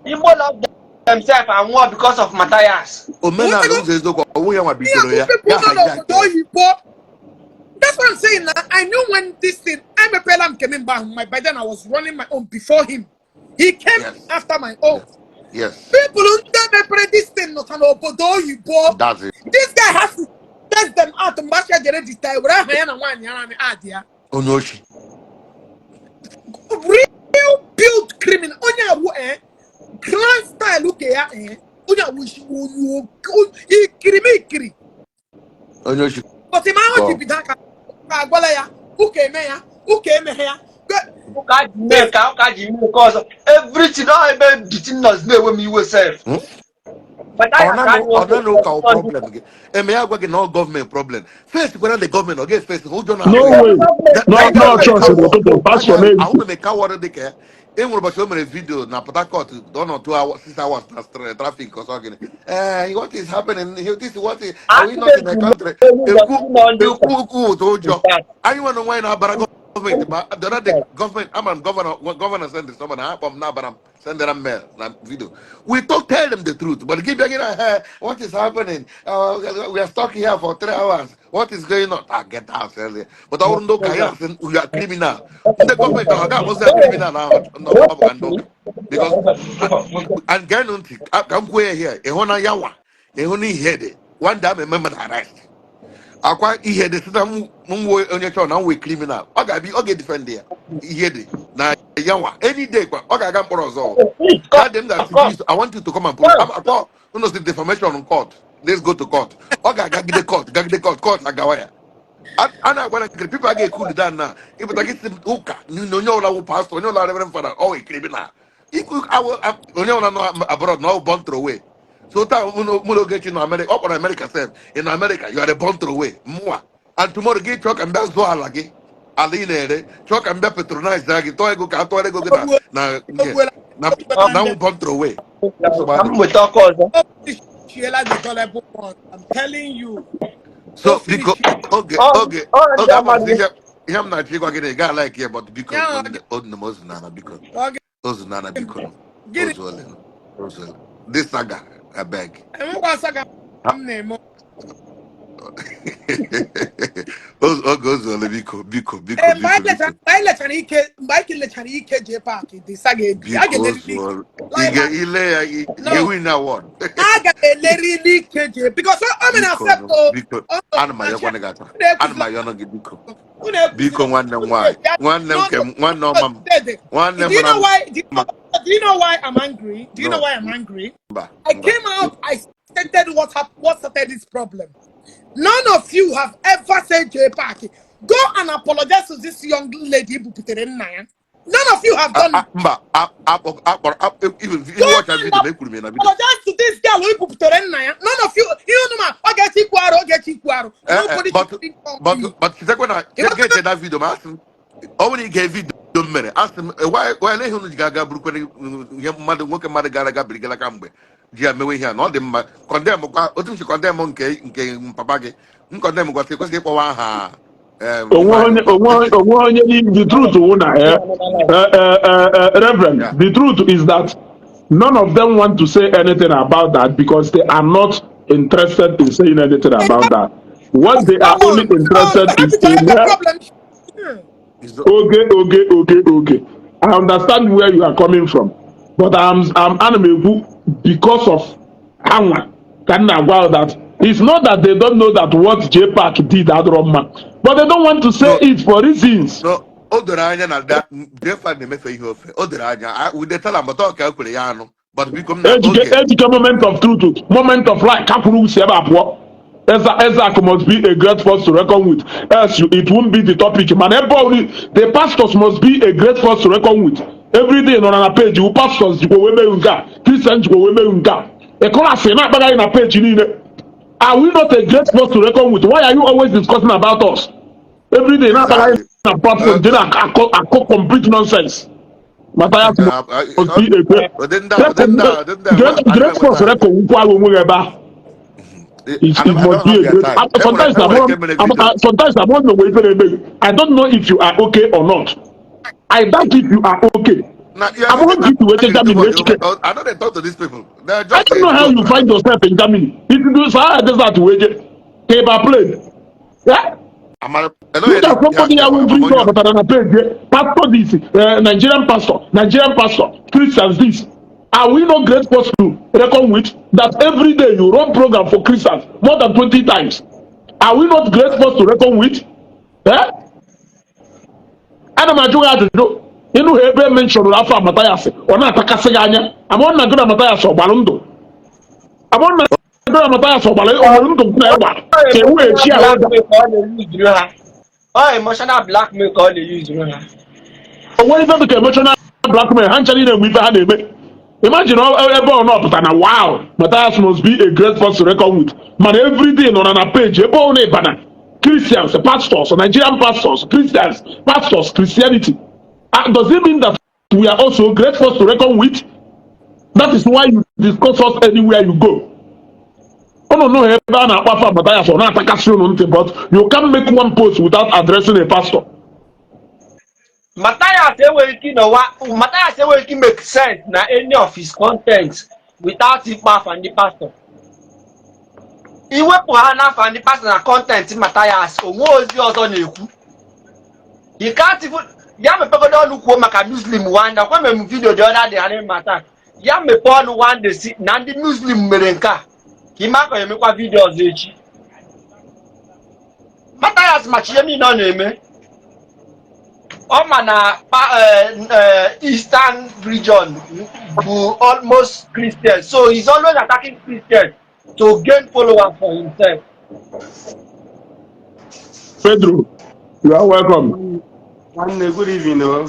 Speaker 2: Igbo love themselves and war because of Matthias.
Speaker 4: Omenala ụzọ eziokwu, ọwụ ya nwa bidoro ya.
Speaker 3: People
Speaker 4: Ya
Speaker 3: nọ
Speaker 4: hijack
Speaker 3: n'obodo
Speaker 4: ya.
Speaker 3: oyibo. That's what I'm saying now. I knew when this thing, I'm a Pelam came in back. By then I was running my own before him. He came after my own. People who mepere this thing nọcha n'obodo oyibo.
Speaker 4: That's it.
Speaker 3: This guy has to test them out mgbe asha jere register were aha ya na nwaanyị ya na add ya.
Speaker 4: Onye oshi.
Speaker 3: Real build criminal. Onye awụ grand style uke ya onye awụ isi onye ikiri m ikiri.
Speaker 4: Onye oshi.
Speaker 3: But ịma ahụ ji
Speaker 4: Kọ.
Speaker 3: bido aka ka agwala ya ụka eme ya ụka emeghe ya.
Speaker 2: Ụka ji mee ka ụka ji mee nke ọzọ. Everything ọ ebe the thing nọzi na-ewe m iwe sef. Mathias
Speaker 4: Ọ na
Speaker 2: anyụ
Speaker 4: ụka wụ problem gị eme ya gwa gị na ọ gọọmenti problem face kwara the gọọmenti ọ ga-efesi ụjọ
Speaker 1: No
Speaker 4: na-atụ ya.
Speaker 1: way.
Speaker 4: That
Speaker 1: No,
Speaker 4: that guy
Speaker 1: no
Speaker 4: was a
Speaker 1: chọọchị
Speaker 4: coward.
Speaker 1: n'ụtụtụ
Speaker 4: That
Speaker 1: pastọ
Speaker 4: guy,
Speaker 1: na-eji
Speaker 4: ahụghị m a coward dị ka ya. E nwere ụbọchị o mere video na Port Harcourt, ọ nọ 2 hours, 6 hours na traffic ọsọ gịnị. Eh, what is happening here? This is what is, are we not in
Speaker 2: Accident
Speaker 4: a country?
Speaker 2: ụbọchị
Speaker 4: Ekwu
Speaker 2: nọ ndị ụka
Speaker 4: ekwu okwu ụtọ ụjọ. Anyị nwere onwe anyị na-abara gọọmenti ma the other day gọọmenti ama m gọvanọ send someone akpọ m na-abara m sendara m mail na video. We talk, tell them the truth, but gị bịa gị na, "Hey, what is happening? We are stuck here for 3 hours. What is going on?" Ah, get out earlier. But ọ bụrụ ndị ụka ya asị we are criminal. Ndị gọọmenti ọ ga-akpọzi ya criminal ahụ ọ bụ ka ndị ụka. Because and geenụ ntị ka m kwuo ya here, ịhụ na ya nwa ịhụ na ihe dị one day ama eme mmadụ arrest akwa ihe dị site m nwe onye chọrọ na m wee criminal, ọ ga-abịa ọ ga-edefend ya ihe dị na ya nwa any day kwa ọ ga-aga mkpọrọ ọzọ. That day m ga-asị, "Please, I want you to come and prove." Akpọ unu si defamation in court, let's go to court. Ọ ga-agagide court, gagide court, court agawa ya. A na-agwa na nkiri people a ga-ekulu down na ịpụta gị si ụka na onye ọbụla wụ pastọ, onye ọbụla reverend father, ọ wee criminal. Ikwu onye ọbụla nọ abroad na ọ bụ born throwaway. So taa mụ na Ogechi nọ America, ọ kpọrọ America sef. In America you are a born throwaway mụnwa, and tomorrow gị chọọ ka m bịa zụọ ala gị, ala ị na-ere, chọọ ka m bịa patronize gị, tọọ ego ka a tụọrọ ego gị na na ihe
Speaker 3: Ogbuela
Speaker 4: na na
Speaker 3: ndị
Speaker 4: nwụ born throwaway, nsogbu
Speaker 2: Ka m
Speaker 4: adịrọ.
Speaker 2: nweta ọkụ ọzọ.
Speaker 3: O finishiela the gullible ones. I'm telling you.
Speaker 4: So
Speaker 3: O
Speaker 4: biko
Speaker 3: finish.
Speaker 4: oge
Speaker 2: Ọ
Speaker 4: oge
Speaker 2: ọ ndị
Speaker 4: oge ama m
Speaker 2: amaghị.
Speaker 4: ihe m na-achọ ịgwa gị na ị gaghị like ya, but biko
Speaker 3: Ya
Speaker 4: nne m ozunana, biko.
Speaker 3: ọ
Speaker 4: Ozunana, biko.
Speaker 3: gịnị?
Speaker 4: Ozuole, ozuole this saga, abeg.
Speaker 3: Enwekwa saga m na-eme.
Speaker 4: Oge ozuole, biko, biko, biko.
Speaker 3: Ee, mgbe
Speaker 4: Biko
Speaker 3: anyị
Speaker 4: biko.
Speaker 3: lechara mgbe anyị lechara ike mgbe anyị lechara ike jee paakị dị saga ebi a
Speaker 4: Biko.
Speaker 3: ga-elerili ike.
Speaker 4: Ozuole
Speaker 3: Like,
Speaker 4: ị ga-ile ya ị
Speaker 3: no
Speaker 4: ga-win award.
Speaker 3: A ga-elerili ike jee because o mere
Speaker 4: Biko
Speaker 3: accept
Speaker 4: nụ
Speaker 3: o
Speaker 4: biko.
Speaker 3: o
Speaker 4: Ana m
Speaker 3: achị
Speaker 4: ayọkwana gị aka.
Speaker 3: unu
Speaker 4: Ana m
Speaker 3: ekwuzila
Speaker 4: ayọnụ gị, biko.
Speaker 3: unu ekwuzila
Speaker 4: Biko, nwanne m
Speaker 3: unu
Speaker 4: nwaanyị,
Speaker 3: bịa
Speaker 4: nwanne m
Speaker 3: no
Speaker 4: nke m, nwanne ọma m, nwanne
Speaker 3: Do you
Speaker 4: mara
Speaker 3: know why do you
Speaker 4: mma.
Speaker 3: know, do you know why I'm angry? Do you know
Speaker 4: No.
Speaker 3: why I'm angry?
Speaker 4: Mba.
Speaker 3: I
Speaker 4: Mba.
Speaker 3: came out, I stated what started this problem. None of you have ever said, "J Park, go and apologize to this young lady buputere nna ya." None of you have done it.
Speaker 4: Mba, akpọrọ even
Speaker 3: Go
Speaker 4: ihe watch
Speaker 3: and
Speaker 4: video ma ekwuru m ya na video.
Speaker 3: apologize to this girl who buputere nna ya. None of you, you know, ma, ọ ga-echi ikwu arụ, ọ ga-echi ikwu arụ.
Speaker 4: Eh, eh,
Speaker 3: Nobody
Speaker 4: but
Speaker 3: should come
Speaker 4: but
Speaker 3: you.
Speaker 4: but chetakwa na
Speaker 3: Ịghọtago?
Speaker 4: get that video ma asị m ọ bụrụ ige video m mere asị m why ihe unu ji ga-aga burukwere ihe mmadụ nwoke mmadụ gara aga birigala kamgbe ji ya mewe ihe a na ọ dị mma condemn kwa otu m si condemn nke papa gị m condemn gwasị kwesịrị ịkpọwa aha
Speaker 1: onwe
Speaker 4: Ifeanyị
Speaker 1: onye
Speaker 4: Ụba.
Speaker 1: onwe onye the truth wụ na Reverend, the truth is that none of them want to say anything about that because they are not interested in saying anything about that. What they are
Speaker 3: Come
Speaker 1: only
Speaker 3: on. So,
Speaker 1: interested
Speaker 3: how
Speaker 1: is
Speaker 3: did you
Speaker 1: in
Speaker 3: have a problem?
Speaker 1: Okay. I understand where you are coming from, but I'm ana m ekwu because of hanwa ka m na-agwa that it's not that they don't know that what J Park did adịrọ mma, but they don't want to say
Speaker 4: No.
Speaker 1: it for reasons.
Speaker 4: No, o doro anya na Jefa na-emefe ihe ofe, o doro anya. We dey tell am, but ọ ka e kwere ya anụ, but biko m na
Speaker 1: Ejike
Speaker 4: oge
Speaker 1: Ejike, moment of truth, moment of light kakwuru si ebe a pụọ. Ezak must be a great force to reckon with, else it won't be the topic. Mana ebe ọ the pastors must be a great force to reckon with. Every day nọ na page wu pastors jikwa wee meghị nke a, Christian jikwa wee meghị nke a, ịkụrụ asị na-akpagharị na page niile. Are we not a great force to reckon with? Why are you always discussing about us every day na-akpagharị na platform dị na-akọ akọ complete nonsense? Matthias must be a great
Speaker 4: ụdị ndị a ụdị ndị a ụdị ndị a
Speaker 1: great
Speaker 4: anaghị
Speaker 1: great force
Speaker 4: enweta
Speaker 1: reckon wukwu agha onwe gị ebe ahụ. It
Speaker 4: I
Speaker 1: must
Speaker 4: don't
Speaker 1: be
Speaker 4: have
Speaker 1: a
Speaker 4: their
Speaker 1: great
Speaker 4: time. Enwere
Speaker 1: sometimes
Speaker 4: enwere nke mere video.
Speaker 1: Sometimes I'm not ife na-eme gị. I don't know if you are okay or not. I doubt if you are okay.
Speaker 4: Na you are
Speaker 1: I'm
Speaker 4: talking
Speaker 1: going to wait
Speaker 4: too
Speaker 1: Germany
Speaker 4: much.
Speaker 1: Ejike.
Speaker 4: I no dey talk to these people. They are
Speaker 1: I
Speaker 4: just
Speaker 1: don't
Speaker 4: a
Speaker 1: know how
Speaker 4: joke
Speaker 1: you
Speaker 4: now.
Speaker 1: find yourself in Germany. If you do Sahara Desert weje ka ị plane, yeah?
Speaker 4: Amara hello.
Speaker 1: Look at somebody
Speaker 4: ya
Speaker 1: here wey bring
Speaker 4: amamọnyọ
Speaker 1: up pụtara na page, pastor this, Nigerian pastor, Nigerian pastor, Christians this. Are we not great force to reckon with that every day you run program for Christians more than 20 times? Are we not great force to reckon with? Eh? Ana m ajụ gị ajụjụ. Ịnụ ha ebe mentionụrụ afọ Mathias, ọ na-atakasị gị anya. Amọ nna gị na Mathias ọ gbara ndụ? Amọ nna gị na Mathias ọ gbara ọ ndụ na ịgba ka ewu echi ahụ
Speaker 2: Blackmail ka ọ na-eyuzuru ha. Ọ emotional blackmail ka ọ na-eyuzuru ha.
Speaker 1: O nwere ife dịka emotional blackmail. Ha ncha niile enwe ife ha na-eme. Imagine ebe ọ nọpụta na, wow, Matthias must be a great force to reckon with. Mana everyday nọ na page ebe ọ na-ịbana Christians, pastors, Nigerian pastors, Christians, pastors, Christianity. Does it mean that we are also great force to reckon with? That is why you discuss us anywhere you go. Unu nụ ebe a na-akpọ afa Matthias, ọ na-atakasị unu ntị, but you can't make one post without addressing a pastor.
Speaker 2: Matthias enweghị ike ịnọwa, Matthias enweghị ike make sense na any of his content without ịkpọ afa ndị pastor. Iwepụ ha n'afa ndị pastor na content Matthias, onwe ozi ọzọ na-ekwu. He can't even ya mepegodo ọnụ kwuo maka Muslim one day. Ọkwa mere m video the other day, ha na attack ya. Mepee ọnụ one day si na ndị Muslim mere nke a, ka ime akọ emekwa video ọzọ echi. Matthias machi ihe niile ọ na-eme. Ọ ma na Eastern region bụ almost Christian, so he's always attacking Christians to gain followers for himself.
Speaker 1: Pedro, you are welcome.
Speaker 5: Nwanne, good evening. Oh.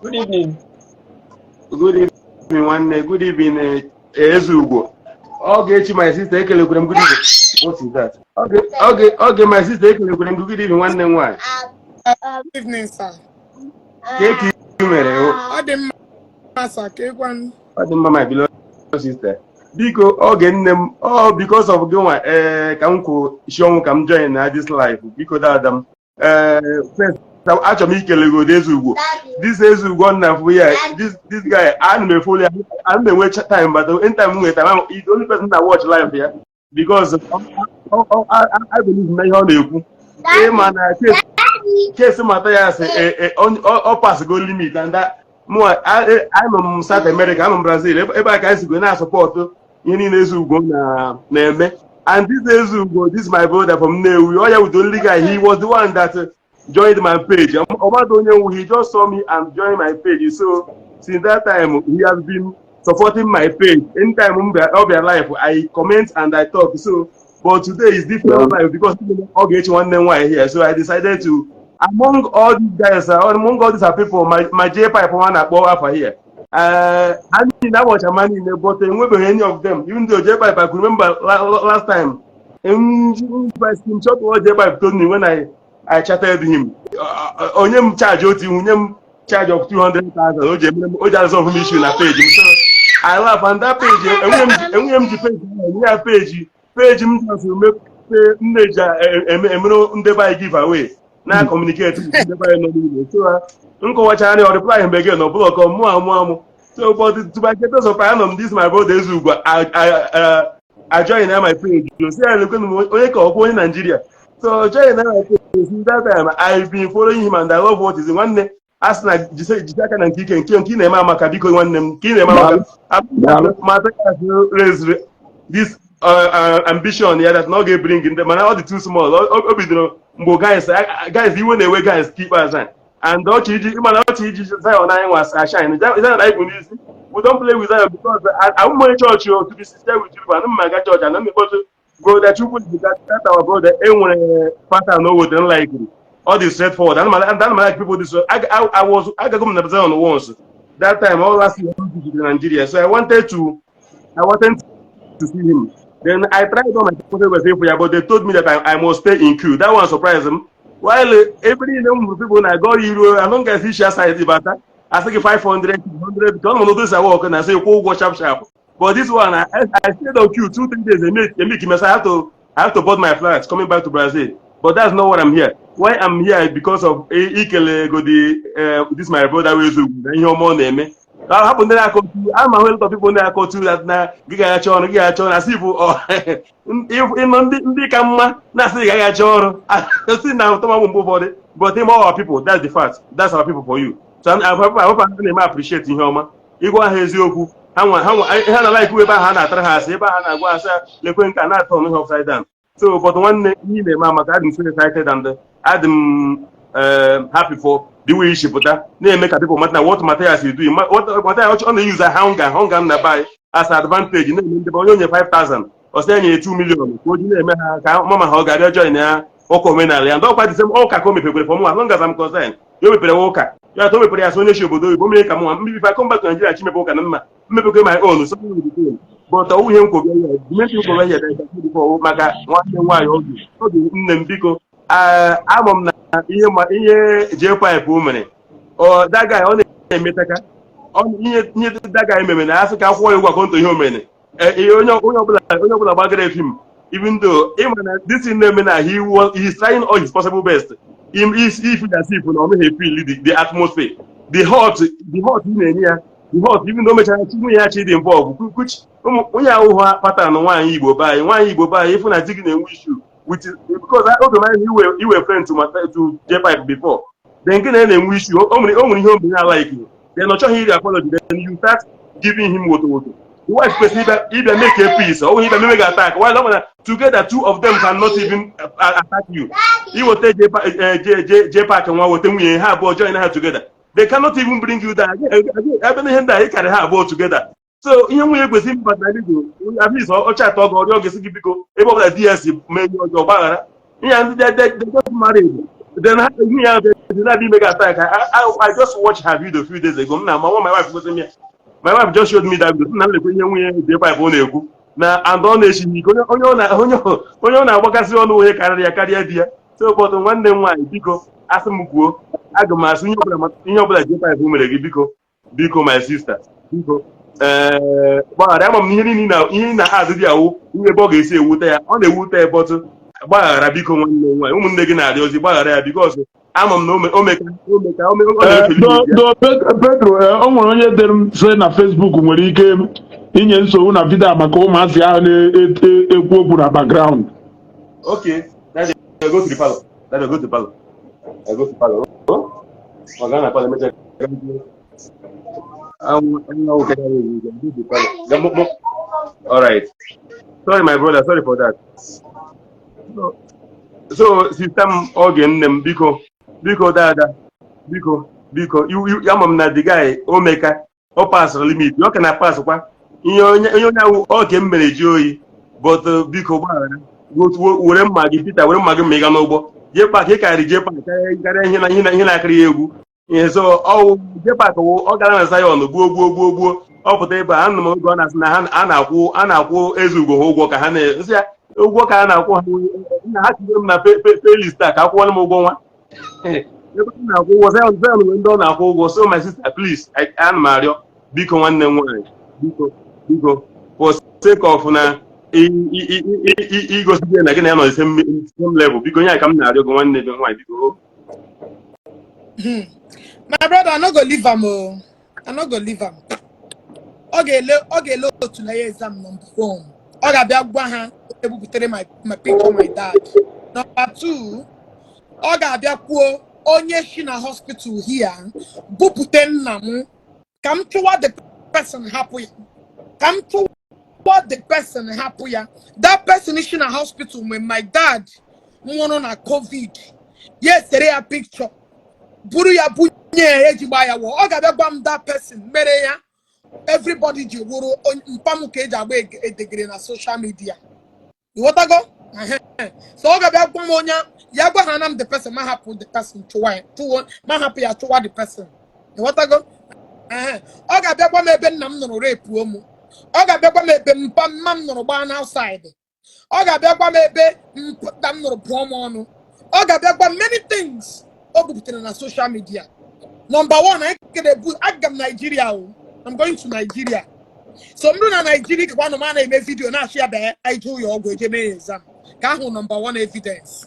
Speaker 2: Good evening.
Speaker 5: Good evening, nwanne. Good evening, Ezugbo. Ogechi, my sister, ekelekwere m, good evening. What is that? Oge, my sister, ekelekwere m, good evening, nwanne m nwaanyị.
Speaker 3: Evening, sir.
Speaker 5: Ka ị mere o?
Speaker 3: Ọ dị mma, sir. Ka ịgwa.
Speaker 5: Ọ dị mma, my beloved sister. Biko, oge nne m, ọ because of gị nwa ee ka m kwụ isi ọnwụ ka m join na this life. Biko, dada m. Ee, first, achọrọ m ikele gị Ezugbo. This Ezugbo nna fụ ya, this guy, ana m e-follow ya, ana m enwe time, but anytime m nwere time, he's the only person that watch live ya because I believe na ihe ọ na-ekwu. Ịma na case Matthias ọ pass go limit and that mụ anọ m South America, anọ m Brazil, ebe a ka anyị sigo na-asupport ihe niile Ezugbo na-eme. And this Ezugbo, this my brother from Nnewi, ọ ya with the only guy, he was the one that joined my page. Ọmadụ onye nwu, he just saw me and joined my page. So since that time he has been supporting my page. Anytime m bịa ọ bịa live, I comment and I talk. So, but today is different life because ọ ga-echi nwanne m nwaanyị here, so I decided to, among all these guys, among all these are people, my J pipe nwa na-akpọ afa here, ha niile agbọcha ma niile, but enwebeghị any of them, even though J pipe, I could remember last time m short what J pipe told me when I chatted him. Onye m charge otu ihu nye m charge of 200,000 o ji emere o ji resolve m issue na page m. So I laugh, and that page enweghị m ji page ahụ enye ya page m just mepe m na-eji emere ndebe anyị give away na communicate with ndebe anyị nọ n'ụlọ. So m kọwachara ya, ọ reply mgbe again ọ bụla ọkọ mụ amụ amụ. So, but to my greatest surprise, anọ m, this my brother Ezugbo I join na my page. O si ya lekwe m onye ka ọkwa onye Nigeria, so join na my page. Since that time I've been following him and I love what is nwanne a sị na jise aka na nke ike nke ị na-eme amaka. Biko, nwanne m, nke ị na-eme amaka. Matthias raised this ambition ya that na ọ ga-ebring ndị, mana ọ dị too small. O bidoro mgbe guys iwe na-ewe guys ka ikpeazụ a. And ọchị iji ịmana ọchị iji Zion anyị nwa shine Zion anyị bụ n'isi. We don't play with Zion because I'm onye chọọchị o. To be sincere with you, ana m aga chọọchị, ana m ekpotu brother Chukwu that our brother enwere pattern o wetere like all the straightforward. And like people this I was agago m na Zion once that time, all last year m visited Nigeria, so I wanted to see him. Then I tried all my possible ways for ya, but they told me that I must stay in queue. That one surprised them. While every number of people na go iru I don't get fish side bata, I say 500 100 because no notice I work and I say go go sharp sharp. But this one, I stayed on queue 2-3 days. They make me, I have to board my flight coming back to Brazil. But that's not what I'm here. Why I'm here is because of ikele go the this my brother wey Ezugbo na ihe ọma ọ na-eme. Hapụ ndị na-akọ tu ama hụ a lot of people na-akọ tu that na gị ga-achọ ọrụ, gị ga-achọ ọrụ, asị bụ ịnọ ndị ka mma na-asị gị gaghị achọ ọrụ si na ụtọ mgbe ụfọdụ. But ịma our people, that's the fact, that's our people for you. So I hope I na-eme appreciate ihe ọma ịgwa ha eziokwu. Ha nwa ha nwa ha na like ebe ahụ ha na-atara ha asị, ebe ahụ ha na-agwa asị lekwe nke a na-atọ onwe ha upside down. So, but nwanne, ihe ị na-eme amaka. Adị m so excited and adị m happy for the way isi pụta na-eme ka people mata na what Matthias is doing, what Matthias ọ na-use hunger hunger na buy as advantage na-eme ndị onye onye 5000 ọ sị ya nye 2 million ka o ji na-eme ha ka mama ha ọ ga-abịa join ya ụka omenala ya. Ndị ọkwa the same ụka ka o mepekwere for mụ, as long as I'm concerned, ya o mepere ụka. Ya to mepere ya sị onye si obodo oyibo mere ka m nwa mbibi. If I come back to Nigeria, chimepe ụka na mma mmepekwe my own, so but ọwụ ihe nkwobe ya dimenti nkwobe ya before maka nwanne m nwaanyị oge oge. Nne m, biko, ama m na ihe ma ihe J5 mere, ọ that guy ọ na-emetaka ihe that guy mere na asị ka akwụọ ya ụgwọ akọntụ ihe o mere. Ihe onye ọbụla gbagara film, even though ịma na this thing na-eme na he is trying all his possible best. Him is if as if na ọ meghị feel the atmosphere, the hot ị na-enye ya, the hot, even though o mechara chi nwunye ya chi dị involved, which ụmụ onye ahụhụ pattern nwaanyị Igbo be anyị, nwaanyị Igbo be anyị, ịfụ na di gị na-enwe issue with, because oge mara iwe friend to J5 before then, gị na ya na-enwe issue, o nwere ihe o mere na like, then ọ chọghị iri apology, then you start giving him woto woto. The wife kwesịrị ịbịa make a peace. Ọ bụghị ịbịa meme gị attack while ọ bụ na together two of them cannot even attack you. Iweta J Park nwa, weta nwunye ha abụọ, join ha together, they cannot even bring you down. Ebe na ihe ndị a ị karị ha abụọ together. So ihe nwunye kwesịrị ịbata na ligo, at least ọ chat ọgọ ọrịọ gị, sị gị biko, ebe ọbụla di ya si mee ihe ọjọọ, gbaghara ihe a. Ndị they just married, then ha nwunye ya bịa na-abịa ime gị attack. I just watched her video a few days ago. M na ma my wife gosi m ya, my wife just showed me that video, na m lekwa ihe nwunye J5 ọ na-ekwu na and ọ na-echighị ike onye ọ na-agbakasị ọnụ, onye karịrị ya karịa di ya. So, but nwanne m nwaanyị, biko, asị m kwuo, aga m asị ihe ọbụla J5 mere gị, biko, biko, my sister, biko, ee, gbaghara. Ama m na ihe niile na ihe na adịdị awụ ihe ebe ọ ga-esi ewute ya, ọ na-ewute ya, but gbaghara, biko, nwanne m nwaanyị. Ụmụnne gị na-arịọ ozi, gbaghara ya, because ama m na omeka omeka ome ọ na-efeli ya.
Speaker 1: Do Pedro, o nwere onye dere m sị na Facebook nwere ike inye nsogbu na video a maka ụmụazị ahụ na-ekwu okwu na background.
Speaker 5: Okay, Daddy, go to the parlor. Daddy, go to the parlor. I go to the parlor. Oh, ọ gaa na parlor, emechaa anwụ anwụ go to the parlor. All right. Sorry, my brother. Sorry for that. So sister m, oge nne m, biko, biko, dada, biko, biko, ama m na the guy omeka ọ pasịrị limit, ọ ka na pass kwa ihe onye ahụ oge m mere ji oyi, but biko, gbaghara. Were mma gị, Peter, were mma gị ma ị ga n'ụgbọ J Park. Ị karịrị J Park karịa ihe na-akịrị ya egwu ihe. So ọwụ J Park wụ ọ gara na Zion gbuo gbuo gbuo gbuo, ọ pụta ebe a. Anụ m oge ọ na-asị na ha a na-akwụ a na-akwụ eze ugo ha ụgwọ ka ha na-esi ya ụgwọ ka a na-akwụ ha nna ha tinyere m na playlist a ka akwụọla m ụgwọ nwa ebe m na-akwụ ụgwọ. Zion nwere ndị ọ na-akwụ ụgwọ. So my sister, please, ana m arịọ, biko, nwanne m nwaanyị, biko, biko, for sake of na igosi gị na gị na ya nọ the same level, biko, nye ka m na-arịọ gị, nwanne gị nwaanyị, biko.
Speaker 3: My brother, I no go leave am o. I no go leave am. Ọ ga-ele otu na ya exam number one. Ọ ga-abịa gwa ha ebuputere my picture, my dad. Number two, ọ ga-abịa kwuo onye si na hospital here bupute nna m, ka m chụwa the person hapụ ya. Ka m chụwa the person hapụ ya. That person si na hospital when my dad nwụrụ na COVID. Ya esere ya picture, buru ya bunye ya eji gbaa ya wụọ. Ọ ga-abịa gwa m that person mere ya everybody ji wụrụ mpa m ka eji agba edegere na social media. Ịghọtago? Ehe. So ọ ga-abịa gwa m onye ya gwa ha na m the person, ma hapụ the person chụwa ya, chụwa, ma hapụ ya chụwa the person. Ịghọtago? Ehe. Ọ ga-abịa gwa m ebe nna m nụrụ repuo m. Ọ ga-abịa gwa m ebe mpa mma m nụrụ gbaa na outside. Ọ ga-abịa gwa m ebe mpụta m nụrụ pụọ m ọnụ. Ọ ga-abịa gwa m many things o buputere na social media. Number one, anyị ga-ebu aga m Nigeria o. I'm going to Nigeria. So m rụ na Nigeria kakwa nọ m a na-eme video na-achị ya bịa anyị jee ụlọ ọgwụ eje mee exam ka ahụ number one evidence.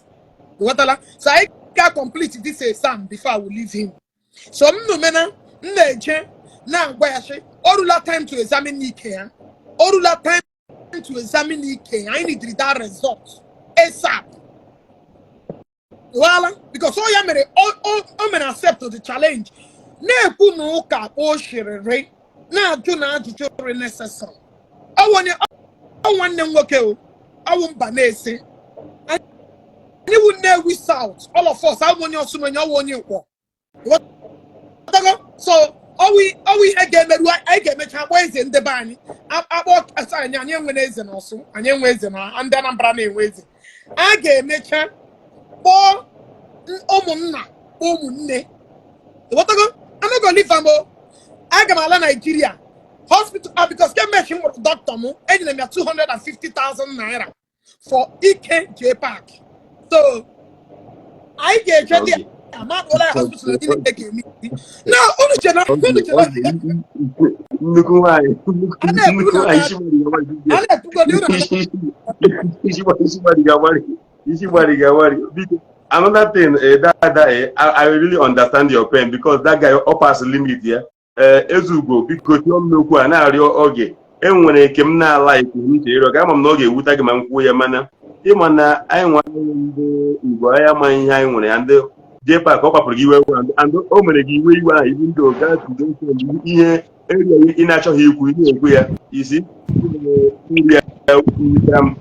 Speaker 3: Ghọtala? So anyị ga complete this exam before I will leave him. So m nụmena m na-eje na-agwa ya sị o rula time to examine ike ya, o rula time to examine ike ya. Anyị need that result ASAP. Ghọtala? Because ọ ya mere o mere accept the challenge na-ekwu na ụka o shiriri na-ajụ na ajụjụ re necessary. Ọ onye ọ nwanne m nwoke o ọwụ mba na-ese anyị wụ Nnewi South, all of us awụ onye Osumenyi, ọwụ onye Nkwọ. Ghọtago? So ọwụ ihe ga-emeru anyị ga-emecha akpọ eze ndị be anyị, akpọ asa anyị enwere eze na Ọsụ, anyị enwe eze na ndị Anambra na-enwe eze. A ga-emecha kpọọ ụmụnna, ụmụnne. Ghọtago? No go leave am o. Aga m ala Nigeria hospital, ah, because kemgbe m hụrụ doctor m, enyere m ya 250,000 naira for ike JPAC. So anyị ga-eje dị amadụla ya hospital na niile ga-eme na unu che na unu che na
Speaker 5: Nnukwu nwaanyị.
Speaker 3: A na-ekwu
Speaker 5: Nnukwu
Speaker 3: na
Speaker 5: nwaanyị, isi gbari.
Speaker 3: A na-ekwugodi unu na
Speaker 5: Isi gbari ga-agbari, isi gbari ga-agbari. Biko, another thing, that I really understand your pain because that guy up pass limit ya. Ezugo, biko, tụọ m n'okwu a na-arịọ oge enwere nke m na-ala ikwu m che ịrịọ ka ama m na ọ ga-ewute gị ma m kwuo ya, mana ịma na anyị nwa ndị Igbo, anyị amaghị ihe anyị nwere ya. Ndị JPAC, ọ kwapụrụ gị iwe and o mere gị iwe iwe ahụ ibi ndị oga ihe area ị na-achọghị ikwu, ị na-ekwu ya isi area wutere m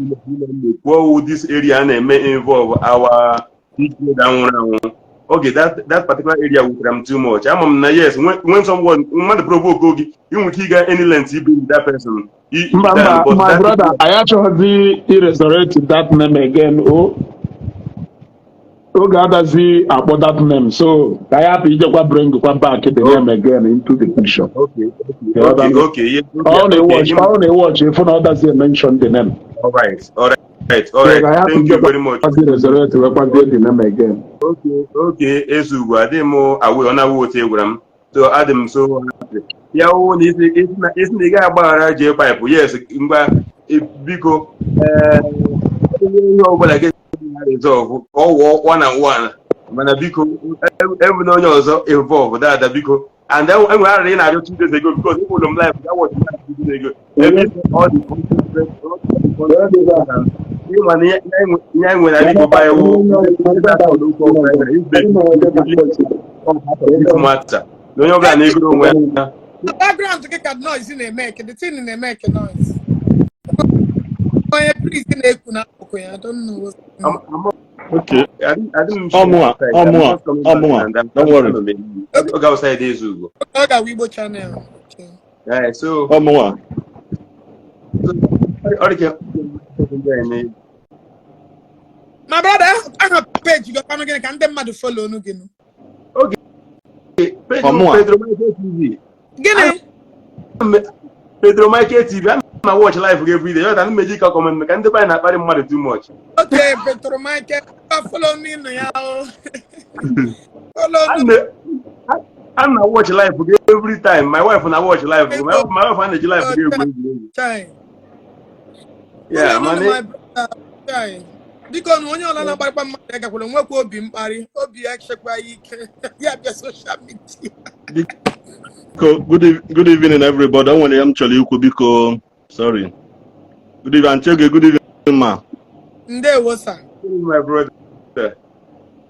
Speaker 5: kwuo. This area na-eme involve our big brother nwụrụ anwụ. Okay, that particular area wutere m too much. Ama m na yes, when someone, mmadụ provoke gị, ị nwere ike ịga any length ibe that person.
Speaker 1: Mba, mba, my brother, anyị achọghịzi i-resurrect that name again o. Oge adazi akpọ that name, so ka anyị hapụ ijekwa bring kwa back the name again into the picture.
Speaker 5: Okay.
Speaker 1: Ọ na-ewatch, ọ na-ewatch ifu na ọ dazi mention the name.
Speaker 5: All right, thank you very much.
Speaker 1: Kwazi resurrect wekwazie the name again.
Speaker 5: Okay, Ezugbo, adịghị m awe ọ na-awụ otu egwara m, so adị m so happy. Ya wụ na isi na ị gaghị agbaghara JPAC, yes, ngwa, biko, ee, ihe ọbụla gị resolve ka ọ wụọ one and one, mana biko, ebuna onye ọzọ involve dada, biko. And enwere arịrị ị na-arịọ 2 days ago because ịkwụrụ m live that was live 2 days ago ebe all the ịma na ihe anyị nwere ala Igbo bụ matter na onye ọbụla na-egoro onwe ya.
Speaker 3: Background gị ka noise na-eme eke, the thing na-eme eke noise. Onye priest na-ekwu n'akụkụ ya, I don't know what's going on.
Speaker 6: Okay. Ọmụa, ọmụa, ọmụa. Don't worry.
Speaker 5: Oge outside Ezugo.
Speaker 3: Ọ ga-awụ Igbo channel. Okay.
Speaker 5: Yeah, so
Speaker 6: Ọmụa.
Speaker 5: Ọ dị ka
Speaker 3: My brother, aha page gị ọkwanụ gịnị ka ndị mmadụ follow onu gị nụ?
Speaker 5: Pedro.
Speaker 6: Ọmụa.
Speaker 5: Pedro Michael TV.
Speaker 3: Gịnị?
Speaker 5: Pedro Michael TV. Ana m watch live gị every day. Yọta ndị meji ka comment ka ndị be anyị na-akparị mmadụ too much.
Speaker 3: Okay, Pedro Michael, follow me nụ ya o. Follow nụ.
Speaker 5: Ana na watch live gị every time. My wife na watch live gị. My wife a na-eji live gị egwu egwuregwu.
Speaker 3: Chai.
Speaker 5: Yeah,
Speaker 3: Follow nụ
Speaker 5: mana
Speaker 3: my brother. Chai. Biko na onye ọla na-agbarịkwa mmadụ ya gakwara nwekwa obi mkparị, obi ya chekwa ya ike ya bịa social media.
Speaker 6: Biko, good evening, everybody. O nwere ihe m chọrọ ikwu, biko. Sorry. Good evening, Aunty Oge, good evening, ma.
Speaker 3: Ndewo, sir.
Speaker 5: My brother.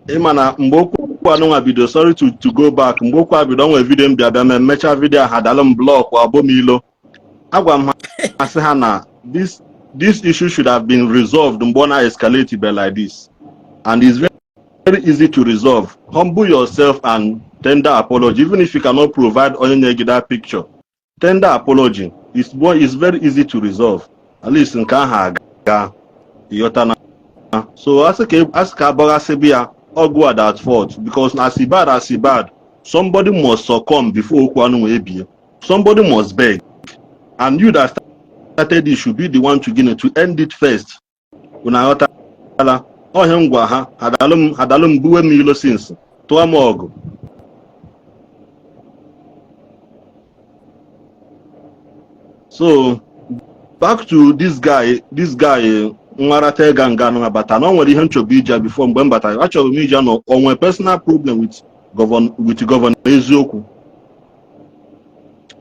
Speaker 6: Ịma na mgbe okwu anụnwa bido, sorry to go back, mgbe okwu a bido, o nwere video m bịa bịa mee, mechaa video ha dalụ m block abụ m ilo. Agwa m ha sị ha na this issue should have been resolved mgbe ọ na-escalate be like this. And it's very, very easy to resolve. Humble yourself and tender apology. Even if you cannot provide onye nye gị that picture, tender apology. It's very easy to resolve. At least nke ahụ aga. Ịghọta na? So asị ka agbaghasịbị ya ọgụ at that fault because as e bad as e bad, somebody must succumb before okwu anụ wee bie. Somebody must beg. And you that started it should be the one to, to end it first. Unu aghọtala? Ọhịa m gwa ha, adalụ m buwe m ilo since tụọ m ọgụ. So back to this guy nwarata ịga nga nụ abata na o nwere ihe m chọbụ ije before mgbe m batara, achọrọ m ije nọ o nwere personal problem with governor Eziokwu.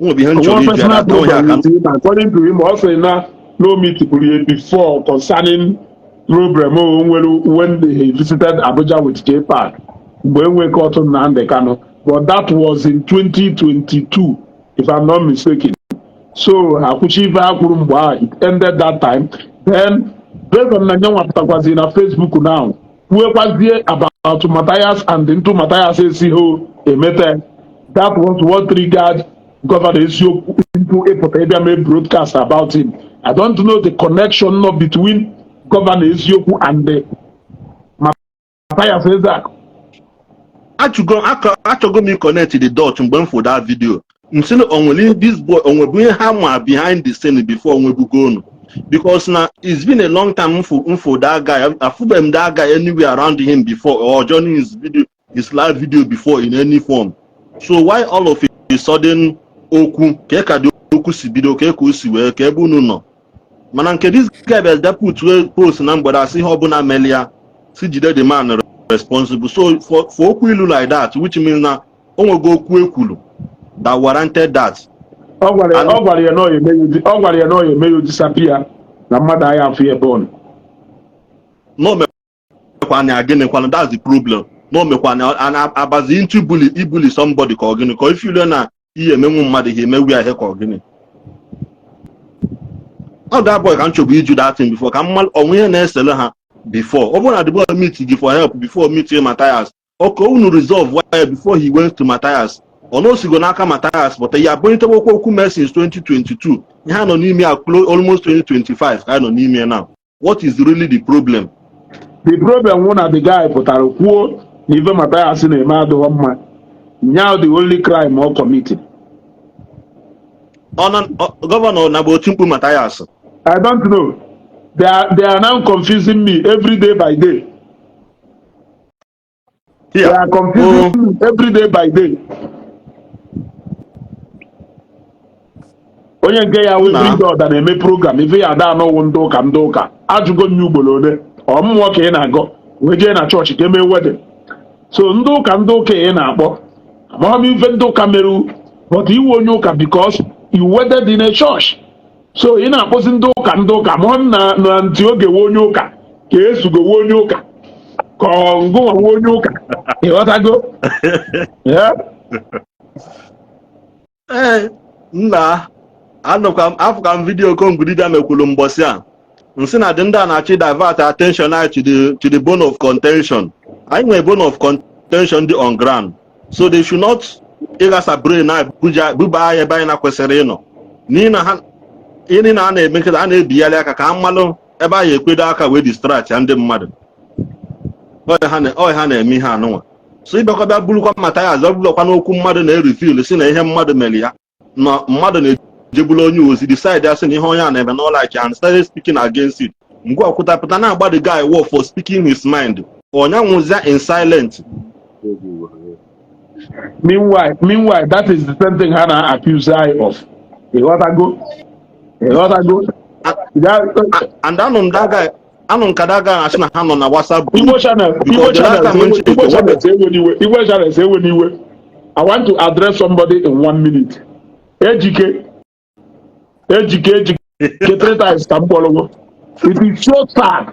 Speaker 6: O nwere ihe m chọrọ
Speaker 1: One
Speaker 6: ije
Speaker 1: personal
Speaker 6: na ọhịa
Speaker 1: problem
Speaker 6: ka
Speaker 1: with him, according to him, also na no meet kwuru before concerning problem o nwere when he visited Abuja with JPAC mgbe enwe court Nnamdi Kanu, but that was in 2022, if I'm not mistaken. So akwụchi ife ha kwuru mgbe ahụ, it ended that time. Then based on na nyanwa pụtakwazi na Facebook now kwuekwazie about Matthias and ntu Matthias esighị emete, that was what triggered Governor Eziokwu into ịpụta ịbịa mee broadcast about him. I don't know the connection no between Governor Eziokwu and the Matthias Ezeaku.
Speaker 6: Achụgo achọgo m connect the dot. Mgbe m fụ that video, m sị na onwere this boy, onwebu ihe ha ma behind the scene before onwebugo unu, because na it's been a long time m fụ that guy. Afụbeghị m that guy anywhere around him before or joining his video, his live video before in any form. So why all of a sudden okwu ka dị, okwu si bido ka o si wee ka ebe unu nọ? Mana nke this guy bịa put wee post na mgbede, asị ihe ọbụla mere ya, si jide the man responsible. So for okwu ilu like that, which means na o nwego okwu ekwulu that warranted that.
Speaker 1: Ọ gwara ya
Speaker 6: And
Speaker 1: ọ gwara ya na ọ ya eme ya, ọ gwara ya na ọ ya eme ya disappear, na mmadụ agha afụ ya ebe ọ nọ.
Speaker 6: No mekwana ya gịnị kwana? That's the problem. No mekwana a abazi into bully, ibully somebody, ka ọ gịnị? Ka ife na ihe emenwu mmadụ, ihe emewu ya ihe, ka ọ gịnị? Ọ that boy ka m chọbụ iju that thing before, ka mmalụ onwe ihe na-esele ha before. Ọ bụrụ na the boy meet gị for help before meet Matthias, okay, unu resolve why before he went to Matthias. Ọ na osigo n'aka Matthias, but ya abụnyetewokwa okwu mee since 2022. Ihe a nọ n'ime ya almost 2025 ka a nọ n'ime ya now. What is really the problem?
Speaker 1: The problem wụ na the guy pụtara kwuo na ife Matthias na-eme adịghị mma. Nya the only crime ọ committed.
Speaker 6: Ọ na governor na bụ otu mkpu Matthias.
Speaker 1: I don't know. They are now confusing me every day by day. They
Speaker 6: Here
Speaker 1: are confusing
Speaker 6: oh
Speaker 1: me every day by day. Onye nke ya wụ
Speaker 6: na
Speaker 1: every day ọda na-eme program ife ya ada anọwụ ndị ụka, ndị ụka ajụgo m ya ugboro ole, ọ mmụọ ka ị na-agọ wee jee na chọọchị ka emee wedding? So ndị ụka, ndị ụka ị na-akpọ, amaghị m ife ndị ụka mere, but iwe onye ụka because you wedded in a church. So ị na-akpọzi ndị ụka, ndị ụka, amaghị m na ntị oge we onye ụka ka ezugo we onye ụka, ka ọ ngụnwa we onye ụka, ịghọtago? Yeah?
Speaker 6: Ee nna, anụkwa m afụka m video Okongwu mekwuru mbọsị a, nsị na dị ndị a na-achị divert attention anyị to the bone of contention. Anyị nwere bone of contention dị on ground, so they should not ịghasa brain anyị buba anyị ebe anyị na-kwesịrị ịnọ, n'ihi na ha ihe na a na-eme nkịta a na-ebigharị aka ka ha mmalụ ebe anyị ekwedo aka wee distract ya ndị mmadụ. Ọ ha na-eme ihe anụnwa. So ịbịakwa bịa burukwa Mathias, ọ bụrụkwa n'okwu mmadụ na-erefil si na ihe mmadụ mere ya na mmadụ na-ejebulu onye ozi decide ya sị na ihe onye a na-eme na like and started speaking against it. Mgbe ọkwụta pụta na-agba the guy war for speaking his mind, ọnya nwụzia in silent.
Speaker 1: Meanwhile, that is the same thing ha na-accuse anyị of. Ịghọtago? Ịghọtago?
Speaker 6: And anụ m that guy, anụ m ka that guy na-asị na ha nọ na WhatsApp
Speaker 1: Igbo
Speaker 6: group
Speaker 1: channel, Igbo
Speaker 6: because the last
Speaker 1: channel,
Speaker 6: time m
Speaker 1: Igbo
Speaker 6: check
Speaker 1: channel ewe n'iwe, Igbo channel ewe n'iwe. I want to address somebody in one minute. Ejike, Ejike, Ejike, three times ka m kpọrọ gị. It is so sad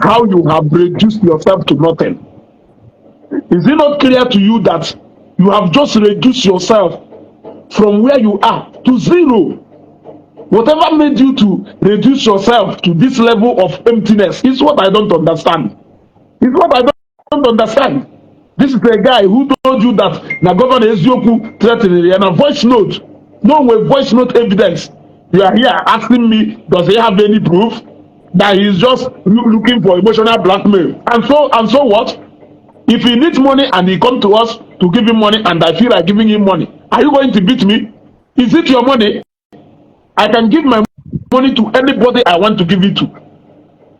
Speaker 1: how you have reduced yourself to nothing. Is it not clear to you that you have just reduced yourself from where you are to zero? Whatever made you to reduce yourself to this level of emptiness is what I don't understand. Is what I don't understand. This is a guy who told you that na Governor Eziokwu threatened ya na voice note. No with voice note evidence. You are here asking me, does he have any proof that he's just looking for emotional blackmail? And so what? If he needs money and he come to us to give him money and I feel like giving him money, are you going to beat me? Is it your money? I can give my money to anybody I want to give it to.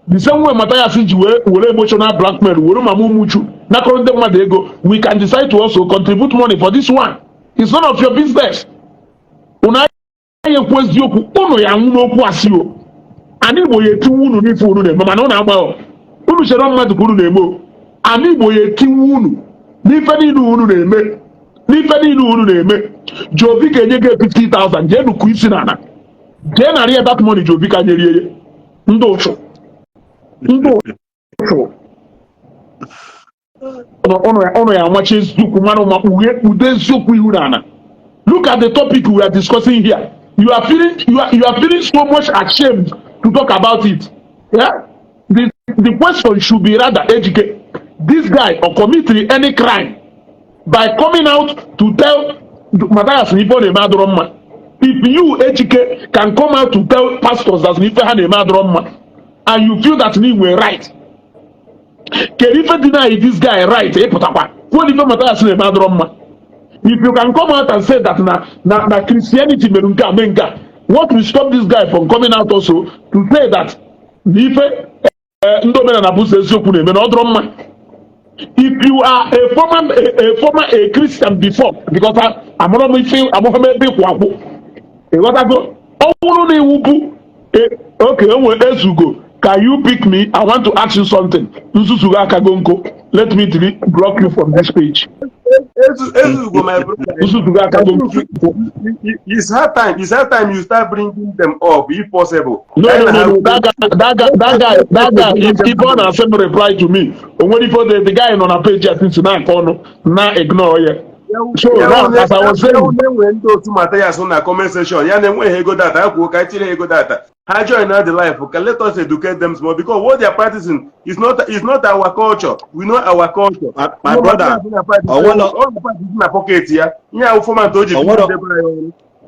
Speaker 1: The same way Matthias ji wee were emotional blackmail were mama umuchu nakọrọ ndị mmadụ ego, we can decide to also contribute money for this one. It's none of your business. Unu agaghị ekwu eziokwu, unu ya anwụ n'okwu asị o. Ana Igbo ya etiwu unu n'ife unu na-eme, mana unu agbaghọ. Unu chere mmadụ ka unu na-eme o. Ana Igbo ya etiwu unu n'ife niile unu na-eme. N'ife niile unu na-eme. Jovi ga-enye gị 50,000, jee nukwu isi n'ala. Jee narị ya that money Jovi ka nyerie ya. Ndị ụchụ. Ndị ụchụ. Ụnụ ya amachi eziokwu mara ma kpughe kpudo eziokwu ihu n'ala. Look at the topic we are discussing here. You are feeling so much ashamed to talk about it. Yeah? The question should be rather, Ejike, this guy or committing any crime by coming out to tell Matthias na ife ọ na-eme adịrọ mma? If you, Ejike, can come out to tell pastors that ife ha na-eme adịrọ mma and you feel that you were right, kedu ife deny this guy right ịpụtakwa Kwuo na ife Mathias na-eme adọrọ mma. If you can come out and say that na Christianity mere nke a, mee nke a, what will stop this guy from coming out also to say that na ife ndị omenala bụ ụzọ eziokwu na-eme na ọ dọrọ mma? If you are a former a Christian before, because amụrụ m ife, amụrụ m ebe ịkwụ akwụ, ịghọtago? Ọ bụrụ na iwu bụ okay, enwe ezugo. Can you pick me? I want to ask you something. Nzuzu akago nko. Let me delete, block you from this page.
Speaker 5: Ezugo, my brother.
Speaker 1: Nzuzu akago nko.
Speaker 5: It's high time you start bringing them up, if possible.
Speaker 1: No, that guy, that guy, that guy, that guy, if ọ na-asị m reply to me, o nwere ife the guy nọ na page ya since na-akọ ọnụ na ignore ya. So now, as I was saying,
Speaker 5: Na-enwe ndị otu Mathias na comment section ya na-enweghị ego data, ha kwuo ka anyị tinye ego data, ha join na the life, ka let us educate them small, because what they are practicing is not our culture. We know our culture.
Speaker 6: My brother,
Speaker 5: Ọ na pocket ya ihe ahụ format o ji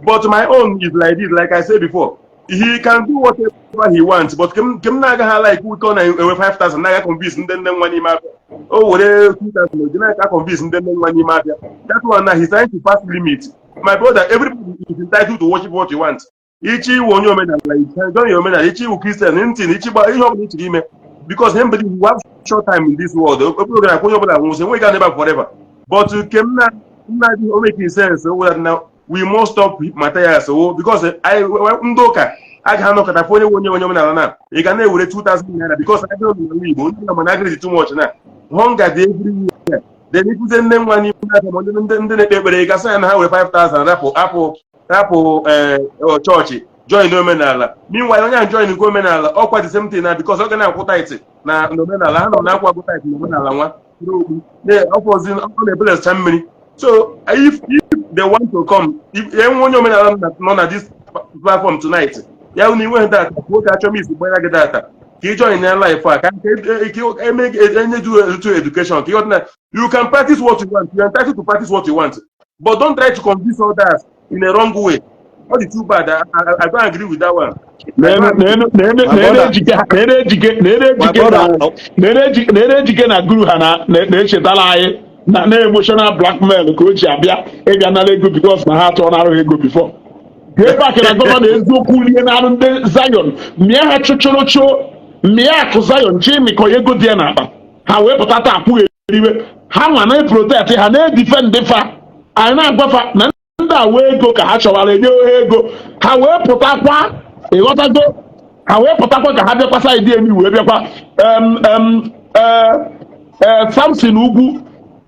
Speaker 5: but my own is like this. Like I said before, he can do whatever he wants, but kem na-agaghị like wike ọ na-enwe 5000 na-aga convince ndị nne nwa n'ime abịa, o were 2000 oji na-aga convince ndị nne nwa n'ime abịa. That one na he's trying to pass limit. My brother, everybody is entitled to worship what you want. Ichi iwu onye omenala, join your omenala. Ichi iwu Christian ntị na ichi gba ihe ọbụla ichiri ime, because everybody, we have short time in this world. Okpuru oge na onye ọbụla nwụsị, enweghị ga never forever. But kem na nna dị o make sense na we must stop Matthias o, because ndị ụka agaghị anọkọta fụ onye omenala na ị ga na-ewere 2000 naira, because agụrụ n'ala Igbo onye ọbụla mana agụrụ dị too much na hunger dị everywhere. Then ikwuze nne nwa n'ime aka ma ndị na-ekpe ekpere, ị gasị ya na ha were 5000 rapụ apụ rapụ chọọchị join omenala. Meanwhile, onye ahụ join nke omenala ọkwa the same thing na, because ọ ga na-akwụ tithe na omenala ha nọ na-akwa agụ tithe na omenala nwa ọfọzi ọ na-ebelesa mmiri. So if they want to come, if enwe onye omenala nọ na this platform tonight, ya na inweghị data, kwuo ka achọ m isi gbanya gị data ka ị join na life a, ka eme enye you education, ka ịghọta na you can practice what you want. You are entitled to practice what you want, but don't try to convince others in a wrong way. All the too bad. I don't agree with that one.
Speaker 1: Na-ere ejike na guru ha na-echetara anyị na emotional blackmail ka o ji abịa ịbịa nara ego, because na ha atụọ narụ ego before. Ebe na governor eziokwu lie n'arụ ndị Zion mịa ha chụchụrụchụ mịa akụ Zion chi ịmịkọ ego dị ya n'akpa ha wee pụta taa akwụghị eriwe ha nwa na protect ha na-edefend fa. Anyị na-agwafa na ndị a wee ego ka ha chọwara enye ha ego, ha wee pụtakwa, ịghọtago? Ha wee pụtakwa ka ha bịakwa side emi wee bịakwa. Samson Ugwu,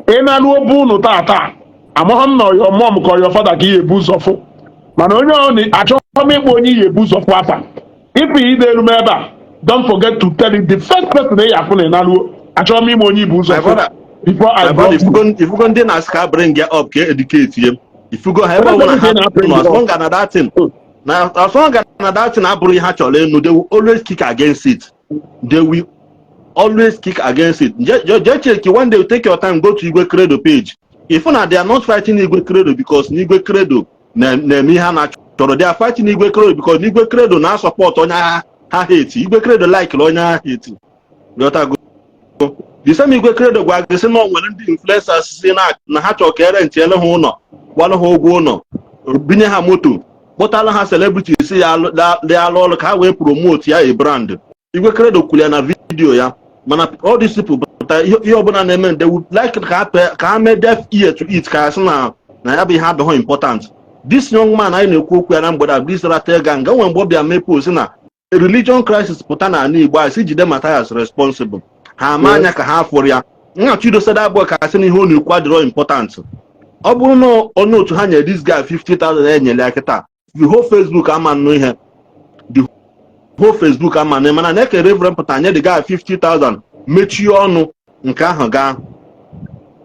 Speaker 1: ị na-alụ obu unu taa taa, amaghị m na your mom ka your father ka ihe ebu ụzọ fụ, mana onye ọ achọghị m ịkpọ onye ihe ebu ụzọ fụ afa ịpụ ide elu m ebe a. Don't forget to tell it the first person ị afụ na ị na-alụo. Achọghị m ime onye ibu ụzọ fụ before I block you.
Speaker 6: Ifugo ndị na-asị ka bring ya up ka educate ye, ifugo ha ebe ọbụla ha nọ, as long as na that thing na as long as na that thing abụrụ ihe ha chọrọ ịnụ, they will always kick against it. They will always kick against it. Je check one day, take your time, go to Igwe Credo page. If na they are not fighting Igwe Credo because Igwe Credo na-eme ihe ha na-chọrọ, they are fighting Igwe Credo because Igwe Credo na-support onye ha hate. Igwe Credo like onye ha hate. Ghọtago? The same Igwe Credo gwa gị sị na o nwere ndị influencers si na ha chọrọ ka e rentiele ha ụlọ, gbalụ ha ụgwọ ụlọ, binye ha moto, kpọtala ha celebrity si ya alụ ọrụ ka ha wee promote ya a brand. Igwe Credo kwuru ya na video ya, mana all these people pụta ihe ọbụla na-eme, they would like ka ha mee deaf ear to it, ka ha sị na ya bụ ihe adịghị important. This young man anyị na-ekwu okwu ya na mgbede a, this Ratel gang, nwere mgbe ọ bịa mee post na religion crisis pụta n'ala Igbo a, si jide Mathias responsible. Ha ama anya ka ha fụrụ ya nna Chidosada abụọ ka asị na ihe ọ na-ekwu adịrọ important. Ọ bụrụ na onye otu ha nyere this guy 50,000 enyere ya kịta, the whole Facebook ama nnụ ihe, the whole Facebook ama nnụ. Mana na-eke Reverend pụta nye the guy 50,000, mechie ọnụ nke ahụ gaa.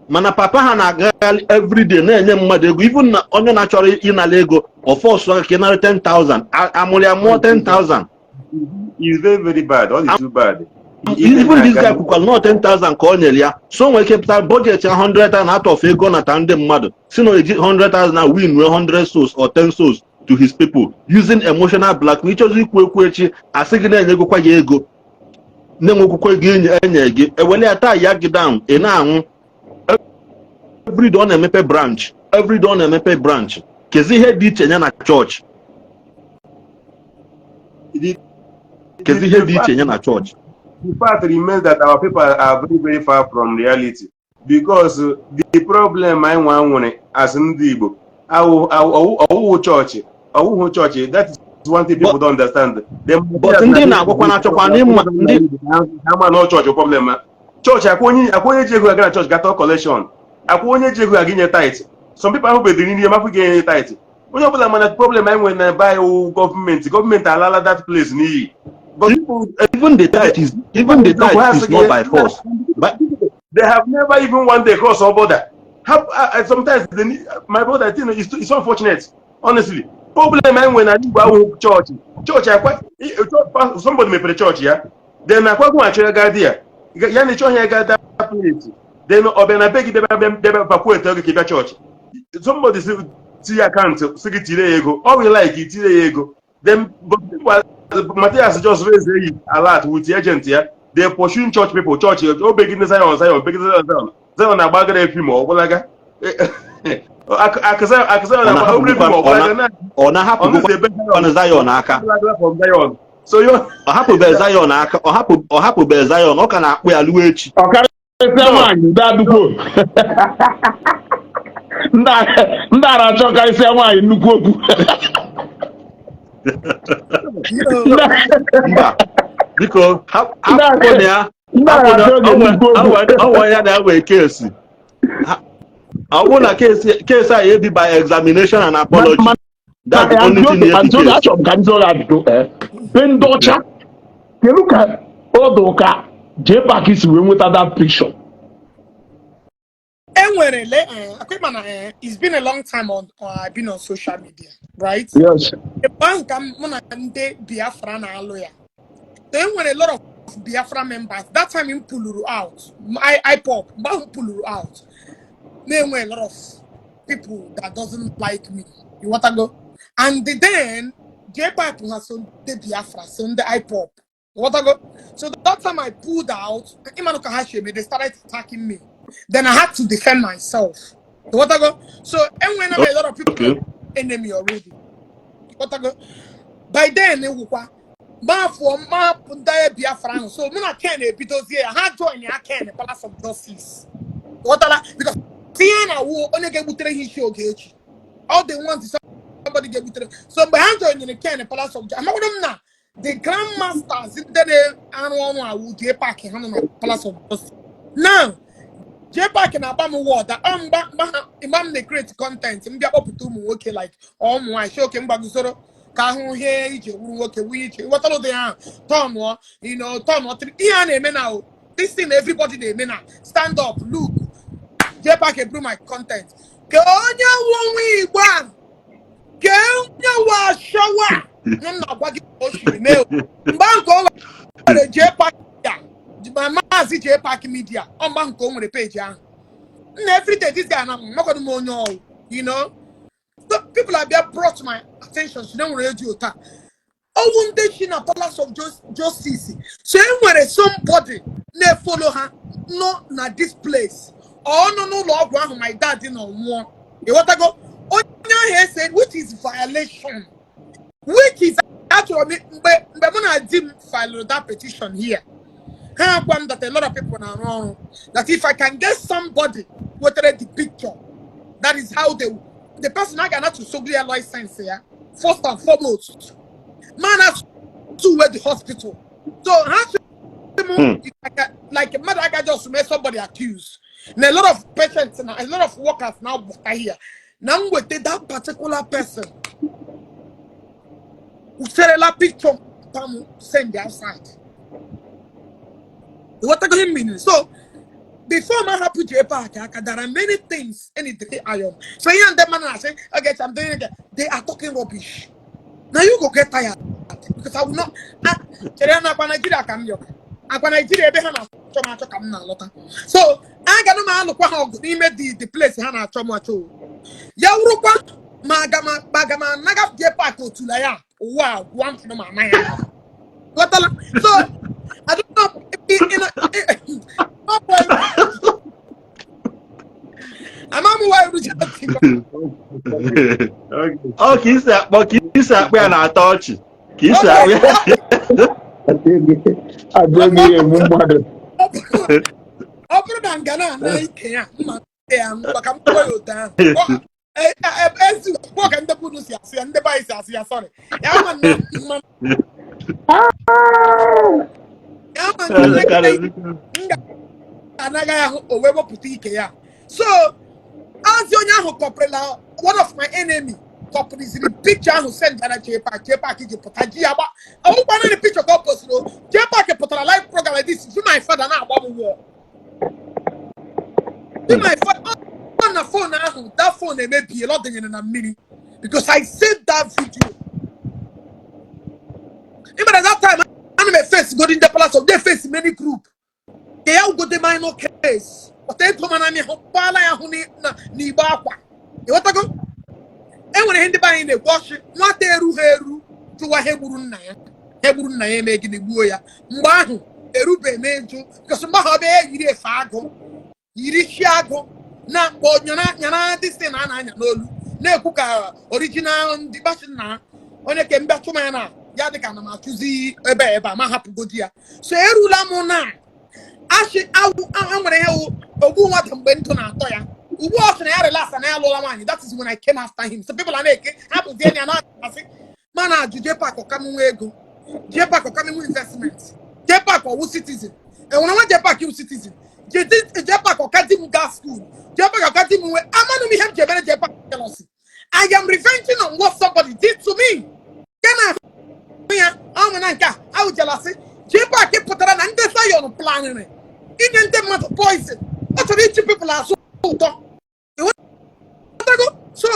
Speaker 6: Mana papa ha na-agagharị everyday na-enye mmadụ ego, even na onye na-achọrọ ịnara ego ọfọsụ ka ịnara 10,000, amụrụ ya mụọ 10,000.
Speaker 5: It's very, very bad. All is too bad.
Speaker 6: Even this guy kwukwara nọ 10,000 ka o nyere ya, so nwere ike pụta budget ya 100,000 out of ego nata ndị mmadụ, si na eji 100,000 na win wee 100 souls or 10 souls to his people using emotional blackmail. Ịchọzi ikwu ekwu echi, asị gị na-enyegokwa ya ego, na-enwekwukwa ego enye gị, ewele ya taa ya gị down, ị na-anwụ. Everyday ọ na-emepe branch, everyday ọ na-emepe branch. Kezi ihe dị iche ya na chọọchị? Kezi ihe dị iche ya na chọọchị?
Speaker 5: The fact remains that our people are very, very far from reality because the problem anyị nwa nwere as ndị Igbo ọwụwụ chọọchị, ọwụhụ chọọchị. That is one thing people don't understand.
Speaker 6: But ndị na-agwakwa na-achọkwa n'ịma ndị
Speaker 5: ama na chọọchị problem ha. Chọọchị akwa onye ji ego aga na chọọchị gata collection, akwa onye ji ego aga inye tithe. Some people ahụbedịrị nri mafụ ga-enye tithe. Onye ọbụla mana problem anyị nwere na ebe anyị wụ gọọmenti. Gọọmenti alala that place n'iyi. But people
Speaker 6: Even the tithe is not by force. But
Speaker 5: they have never even one day cross our border. Sometimes they need, my brother, I think it's unfortunate, honestly. Problem anyị nwere na Igbo ahụ chọọchị, chọọchị akwa somebody mepere chọọchị ya, then akwa gụ achọ ya gaa di ya ya na ịchọghị ya gaa that place, then ọ bịa na be gị bịa bịa bịa bakwuo ete oge ka ị bịa chọọchị. Somebody si tinye account si gị tire ya ego, ọ will like itinye ya ego. Then but people, Matthias just raise a alert with the agent ya. They pursuing church people, church o begide Zion, Zion begide Zion, Zion, Zion na-agbagara film ọgbalaga akụ Zion, akụ Zion
Speaker 6: Ọ
Speaker 5: na-agba obere film ọgbalaga na
Speaker 6: ọ na-ahapụgokwa Zion aka.
Speaker 5: From Zion, so you
Speaker 6: Ọ hapụbeghị Zion aka, ọ hapụbeghị Zion, ọ ka na-akpụ ya luo echi.
Speaker 1: Ọkarịsịa nwaanyị ndị adụkwo ndị a na-achọ karịsịa nwaanyị nnukwu okwu.
Speaker 6: Mba, biko, hapụ na ya.
Speaker 1: Ndị a na-achọ oge nnukwu okwu.
Speaker 6: Ọnwa ya na-ewe case, ọ bụrụ na case a ebi by examination and apology. That's the only thing na-ebi
Speaker 1: Antioge,
Speaker 6: case.
Speaker 1: Achọrọ m ka ndị ọrụ ajụjụ ee be ndị ọcha, kedu ka ọdụ ka JPAC si wee nweta that picture?
Speaker 3: Enwere le akwa ịma na it's been a long time on I've been on social media, right?
Speaker 1: Yes.
Speaker 3: Ebe ahụ ka mụ na ndị Biafra na-alụ ya. So enwere a lot of Biafra members. That time m puluru out IPOB, mgbe ahụ m puluru out, na-enwe a lot of people that doesn't like me, you go, and then JPAC ha so ndị Biafra, so ndị IPOB, go. So that time I pulled out, ịmanụ ka ha si eme, they started attacking me. Then I had to defend myself. Go. So enwere m a lot of people enemy already. Go. By then ewukwa mafọ mapụ ndị Biafra ahụ, so mụ na Ken ebidozie ya, ha join ya, Ken Palace of Justice, ghọtara? Because tinye na awụ onye ga-egbutere ha isi oge echi, all they want is somebody ga-egbutere. So mgbe ha joinere Ken Palace of Justice, amakwado m na the grandmasters ndị na-arụ ọrụ awụ JPAC, ha nọ na Palace of Justice now. JPAC na-agba m wọd ọ mgba mgba ha mgba m na-create content, m bịa kpọpụta ụmụ nwoke like ọ ụmụ nwaanyị si oke mgbaguzoro ka ahụ ihe ije wuru nwoke wuo iche, ghọtara? Ụdị ahụ tọnụọ tọnụọ ihe a na-eme na o this thing everybody na-eme na stand up. Look, JPAC eburu my content ka onye nwe onwe Igbo a, ka onye nwe ashawa m na-agwa gị ka o siri mee o. Mgbe ahụ ka o nwere JPAC ya ma maazị JPAC Media, ọ mgbe ahụ ka o nwere peji ahụ nna. Everyday this guy na makwado m onye ọwụ. So people abịa brought my attention si na enwere redio taa ọwụ ndị si na Palace of Justice, so e nwere somebody na-efollow ha nọ na this place, ọ nọ n'ụlọ ọgwụ ahụ my dad nọ nwụọ, ịghọtago? Onye ahụ ese, which is violation, which is achọrọ m mgbe mụ na di m filed that petition here, ha gwa m that a lot of people na-arụ ọrụ, that if I can get somebody wetere the picture, that is how they the person a ga-ana to sogli ya license ya first and foremost man has to the hospital. So ha sị m if I can, like mmadụ aga just mee somebody accused na a lot of patients na a lot of workers now bata here na m weta that particular person userela picture pam send outside. What I mean, so before ma hapụ JPAC aka, there are many things any day iron. So ihe ndị mmadụ na-asị, "Okay, I'm doing it," they are talking rubbish. Now you go get tired because I will not. Ah, chere na akwa Nigeria ka m yọrọ akwa Nigeria ebe ha na-achọ m achọ ka m na-alọta, so aga m alụkwa ha ọgụ n'ime the place ha na-achọ m achọ o. Ya wụrụkwa ma aga m aga m anaga JPAC otula ya ụwa a gwụọ m fụrụ m anaghị ya, ghọtala? So I don't know if, you know, no point.
Speaker 5: Okay.
Speaker 6: Ọ ka isi akpọ ya na-atọ ọchị ka isi akpọ ya.
Speaker 1: Adịghị egbu mmadụ.
Speaker 3: Ọ bụrụ na nga na-ana ike ya mma ya maka m kpọọ ya otu ahụ. Ezi kwuo ka ndị bụ si asụ ya, ndị be anyị si asụ ya. Sorry, ya ma na mma ya ma na m ga-anaghị ahụ o wee wepụta ike ya. So azị onye ahụ kọpụrụla one of my enemy kọpụrụziri picture ahụ sendara JPAC. JPAC ji pụta ji ya gba ọgwụkwa naanị picture ka ọ postụrụ. JPAC pụtara live program like this, see my father na-agba m wall. See my father ọ na phone ahụ, that phone emebiela, ọ dịnyere na mmiri because I saved that video. Even at that time, ana m face Golden the Palace of they face many group ka ya ugode minor case, but ego mana m hụ kpala ya hụ n'igbe akwa. Ịghọtago? E nwere ihe ndị be anyị na-ekwu ọchị, nwata erughị eru jụwa ihe gburu nna ya, ihe gburu nna ya eme gịnị gbuo ya. Mgbe ahụ erube m ịjụ because mgbe ahụ ọ bịa ya yiri efe agụ, yiri chi agụ na-akpọ nyara nyara dịsị na a na-anya n'olu na-ekwu ka original ndị gbachi nna onye ke mbịa chụma ya na ya dịka na m achụzi ebe a ebe a ma hapụgodi ya. So erula m na achị awụ a nwere ihe wụ ogbu nwata mgbe ndụ na-atọ ya. Ugbu a ọ sị na ya relax na ya alụọla nwaanyị, that is when I came after him. So people are na-eke hapụzie ya na-asị mana ajụ JPAC ọka m nwee ego, JPAC ọka m nwee investment, JPAC ọwụ citizen enwere nwa, JPAC wụ citizen, JPAC ọka di m gaa school, JPAC ọka di m nwee amanụ m ihe m ji emere JPAC jealousy. I am revenging on what somebody did to me. Ya na ya ọ na nke a ahụ jealousy JPAC pụtara na ndị Zion planịrị inye ndị mmadụ poison. Ọ chọrọ ichi people azụ ụtọ. Ịghọtago? So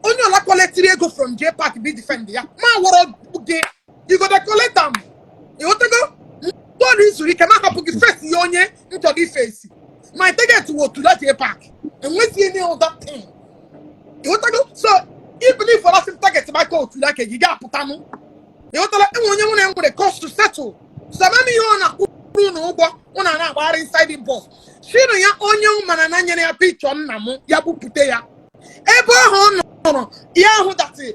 Speaker 3: onye ọla collectiri ego from JPAC bi defend ya ma wọrọ gị, you go dey collect am. Ịghọtago? Mgbe ọ na-izuru ike ma hapụ gị face ya onye m chọrọ ifesi. My target wụ otula JPAC, enweghị any other thing. Ịghọtago? So even if ọlasị target maka otula ka gị ga-apụtanụ. Ịghọtala? Enwe onye mụ na ya nwere cost to settle, so ama m ihe ọ na-akwụrụ unu ụgwọ ụnụ na-agbagharị inside the bus. Shinụ ya onye mana na nyere ya picture nna m ya bupute ya ebe ahụ ọ nọrọ ya ahụ datị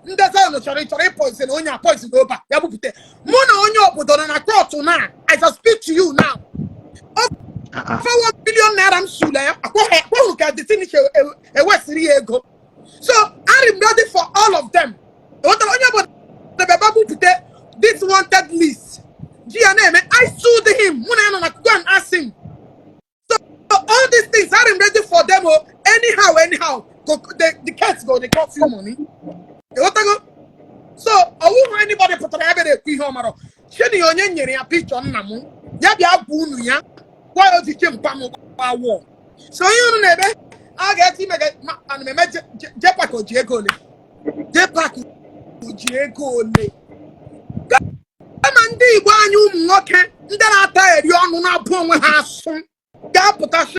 Speaker 3: ndị Zion chọrọ ịpoison onye a, poison oba ya bupute mụ na onye obodo nọ na court na as I speak to you now. Over ₦1 billion m sula ya akpọghị ka the thing ewesịrị ya ego. So I'm ready for all of them. Ghọtara? Onye obodo ebe bupute this wanted list ji ya na-eme. I sued him. Mụ na ya nọ na, go and ask him. So all these things, I'm ready for them. Oh, anyhow, anyhow, go, the case go, they cost you money. Ịghọtago? So ọwụhụ anybody pụtara ya bịara ekwu ihe ọmarọ cheni onye nyere ya picture nna m ya bịa gwa unu ya gwa ya oziche mpa m gba wọ. So onye unu na-eme a ga-eti ime ana m eme JPAC o ji ego ole, JPAC o ji ego ole. Kama ndị Igbo anyị, ụmụ nwoke ndị na-ata eri ọnụ na-abụ onwe ha asụ ga-apụta sị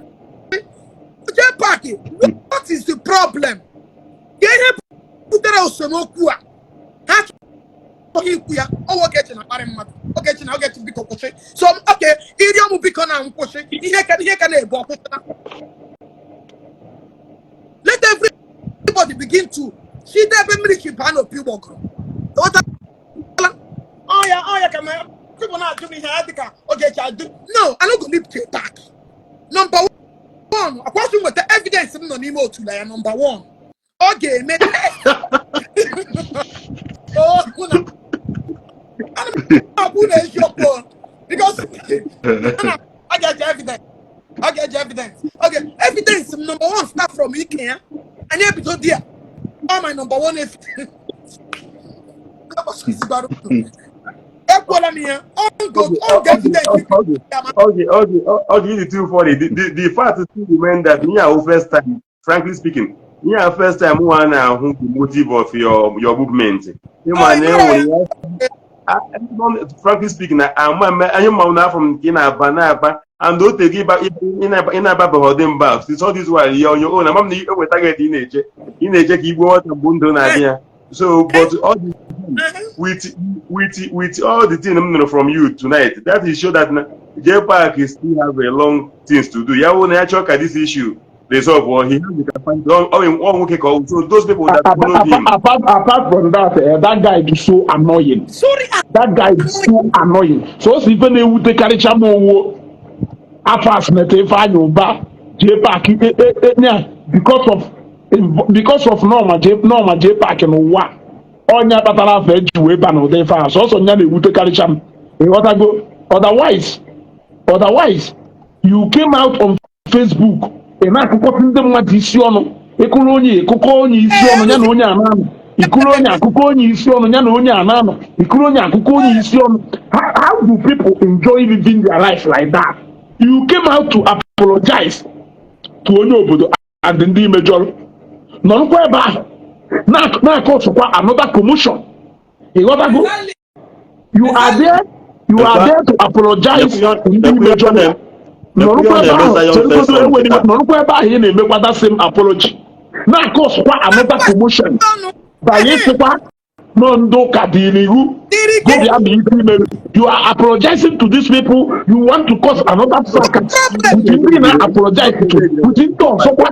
Speaker 3: JPAC, what is the problem? Ka ihe butere esemokwu a ha chọghị ikwu ya. Ọwụ Ogechi na-akparị mmadụ. Ogechi na Ogechi, biko kwụsị. So oke ịrịọ m biko na nkwụsị ihe ka na-ebu ọkwụsịna. Let everybody begin to chide ebe mmiri chi baa n'opi ụgbọgụrụ. Ghọtala? Ọya ọya ka ma people na-ajụ m ihe ya dịka Ogechi adụ. No, I no go leave JPAC. Number one, akwasị nweta evidence m nọ n'ime otula ya. Number one, ọ ga-eme Oh, hụ na ana m agwụ na eziokwu o. Because ana a ga-eji evidence, a ga-eji evidence. Okay, evidence m number one start from ike ya anyị ebido di ya. All my number one evidence ekwuola m ya on go on evidence.
Speaker 5: Okay, it's too funny. The fact still remain that me our first time, frankly speaking, me our first time one who the motive of your movement. You
Speaker 3: Oh,
Speaker 5: man,
Speaker 3: yeah.
Speaker 5: Frankly speaking, I'm I'm na from nke na-aba na-aba and o tego ịba ị na-ababeghị ọdị mba since all this while you're on your own. Ama m na enwe target ị na-eche ka igwe nwata mgbe ndụ na-adị ya. So but all the with all the thing m nụrụ from you tonight, that is show that na JPAC still have a long things to do. Ya wụ na ya chọọ ka this issue Resolve he has the capacity. Ọ nwoke ka ọ, so those people that
Speaker 1: Apart,
Speaker 5: followed him.
Speaker 1: apart from that, that guy is so annoying.
Speaker 3: Sorry.
Speaker 1: That guy is so annoying. So o si ife na-ewutekarịcha m owo afọ asịneta Ifeanyị Ụba jee paaki nya because of nọma jee, nọma jee paaki n'ụwa ọnya kpatara afọ eji wee ba n'ụdị ife ahụ. Sọsọ nya na-ewutekarịcha m, ịghọtago? Otherwise, you came out on Facebook, ị na-akụkọta ndị mmadụ isi ọnụ, ịkụrụ onye ịkụkọ onye isi ọnụ ya na onye a na-anọ, ịkụrụ onye akụkọ onye isi ọnụ ya na onye a na-anọ, ịkụrụ onye akụkọ onye isi ọnụ. How do people enjoy living their life like that? You came out to apologize to onye obodo and ndị mejọrọ nọrọkwa ebe ahụ na-akọsụkwa another commotion, ịghọtago? You are there, you are there to apologize to ndị mejọrọ, nọrọkwa ebe ahụ, cheregodo, enwere iwe, nọrọkwa ebe ahụ ị na-emekwa that same apology, na-akọsụkwa another commotion banye sịkwa nọ ndị ụka dị n'ihu gobia ma ife imerụ. You are apologizing to these people, you want to cause another fracas with ndị na apologize to, with ndị ọzọkwa.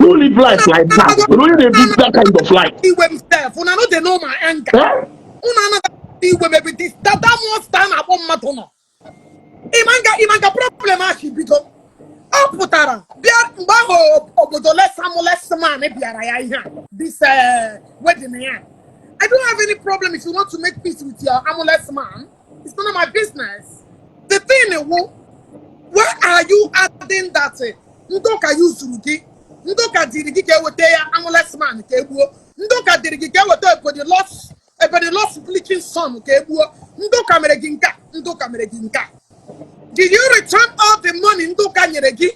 Speaker 1: Who live life like that? Onye na-ebi that kind of life?
Speaker 3: Iwe m sef, una no dey know my anger.
Speaker 1: Eh?
Speaker 3: Una anaghị iwe mebi this that monster a na-akpọ mmadụ nọ ịmanga ịmanga. Problem a chi bido, ọ pụtara bịa mgbe ahụ obodo lesamulesman bịara ya ihe a, this wedding ya. I don't have any problem if you want to make peace with your amuless man. It's none of my business. The thing wo, why are you adding that ndị ụka yuzuru gị, ndị ụka diri gị ka eweta ya amuless man ka egbuo, ndị ụka diri gị ka eweta ebodi lost, ebodi lost bleaching son ka egbuo, ndị ụka mere gị nke a, ndị ụka mere gị nke a? Did you return all the money ndị ụka nyere gị?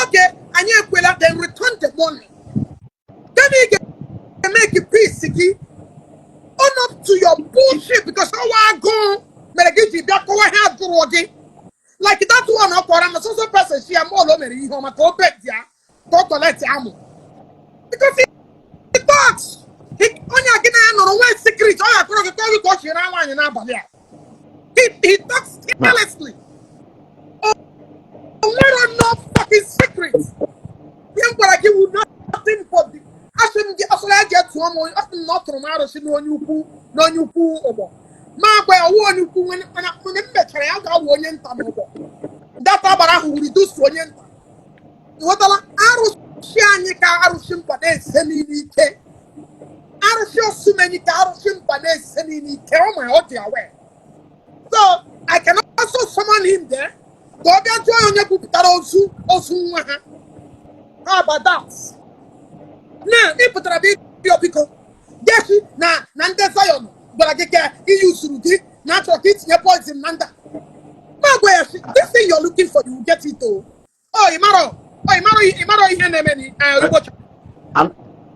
Speaker 3: Okay, anyị ekwela, then return the money. Then ị ga-emeke peace gị, own up to your bullshit, because ọwa agụụ mere gị ji bịa kọwa ihe agụrụ gị. Like that one ọ kpọrọ m, so so person shi ya mọọlụ, o mere ihe ọma ka o bed ya ka ọ collect amụ, because he talks. Onye a gị na ya nọrọ nwee secret ọ ga-akọrọ gị, kọọ gị ka ọ chịrị nwaanyị n'abalị a. He talks carelessly. O nwere no fucking secret. Ihe m gwara gị wu nothing but the asị m gị ọsọrọ ya jee tụọ m onye ọ sị m na ọ tụrụ m arụsị n'onye ukwu, n'onye ukwu ụgbọ ma agwa ya ọwụ onye ukwu mana mgbe m mechara ya ga-awụ onye nta n'ụgbọ data agbara ahụ wuri dusu onye nta. Ịghọtala? Arụsị anyị ka arụsị mba na-ese niile ike, arụsị osumenyi ka arụsị mba na-ese niile ike. Ọ ma ọ dị aware, so I can also summon him there ka ọ bịa jụọ ya onye bupụtara ozu nwa ha. How about that? Now ị pụtara bụ ịrịọ biko gesi na ndị Zion gwara gị ka iyi usuru gị na achọrọ ka itinye poison na nda ma gwa ya sị, this thing you're looking for, you will get it o. Oh, ịmarọ, oh, ịmarọ ihe na-eme ni Igbo.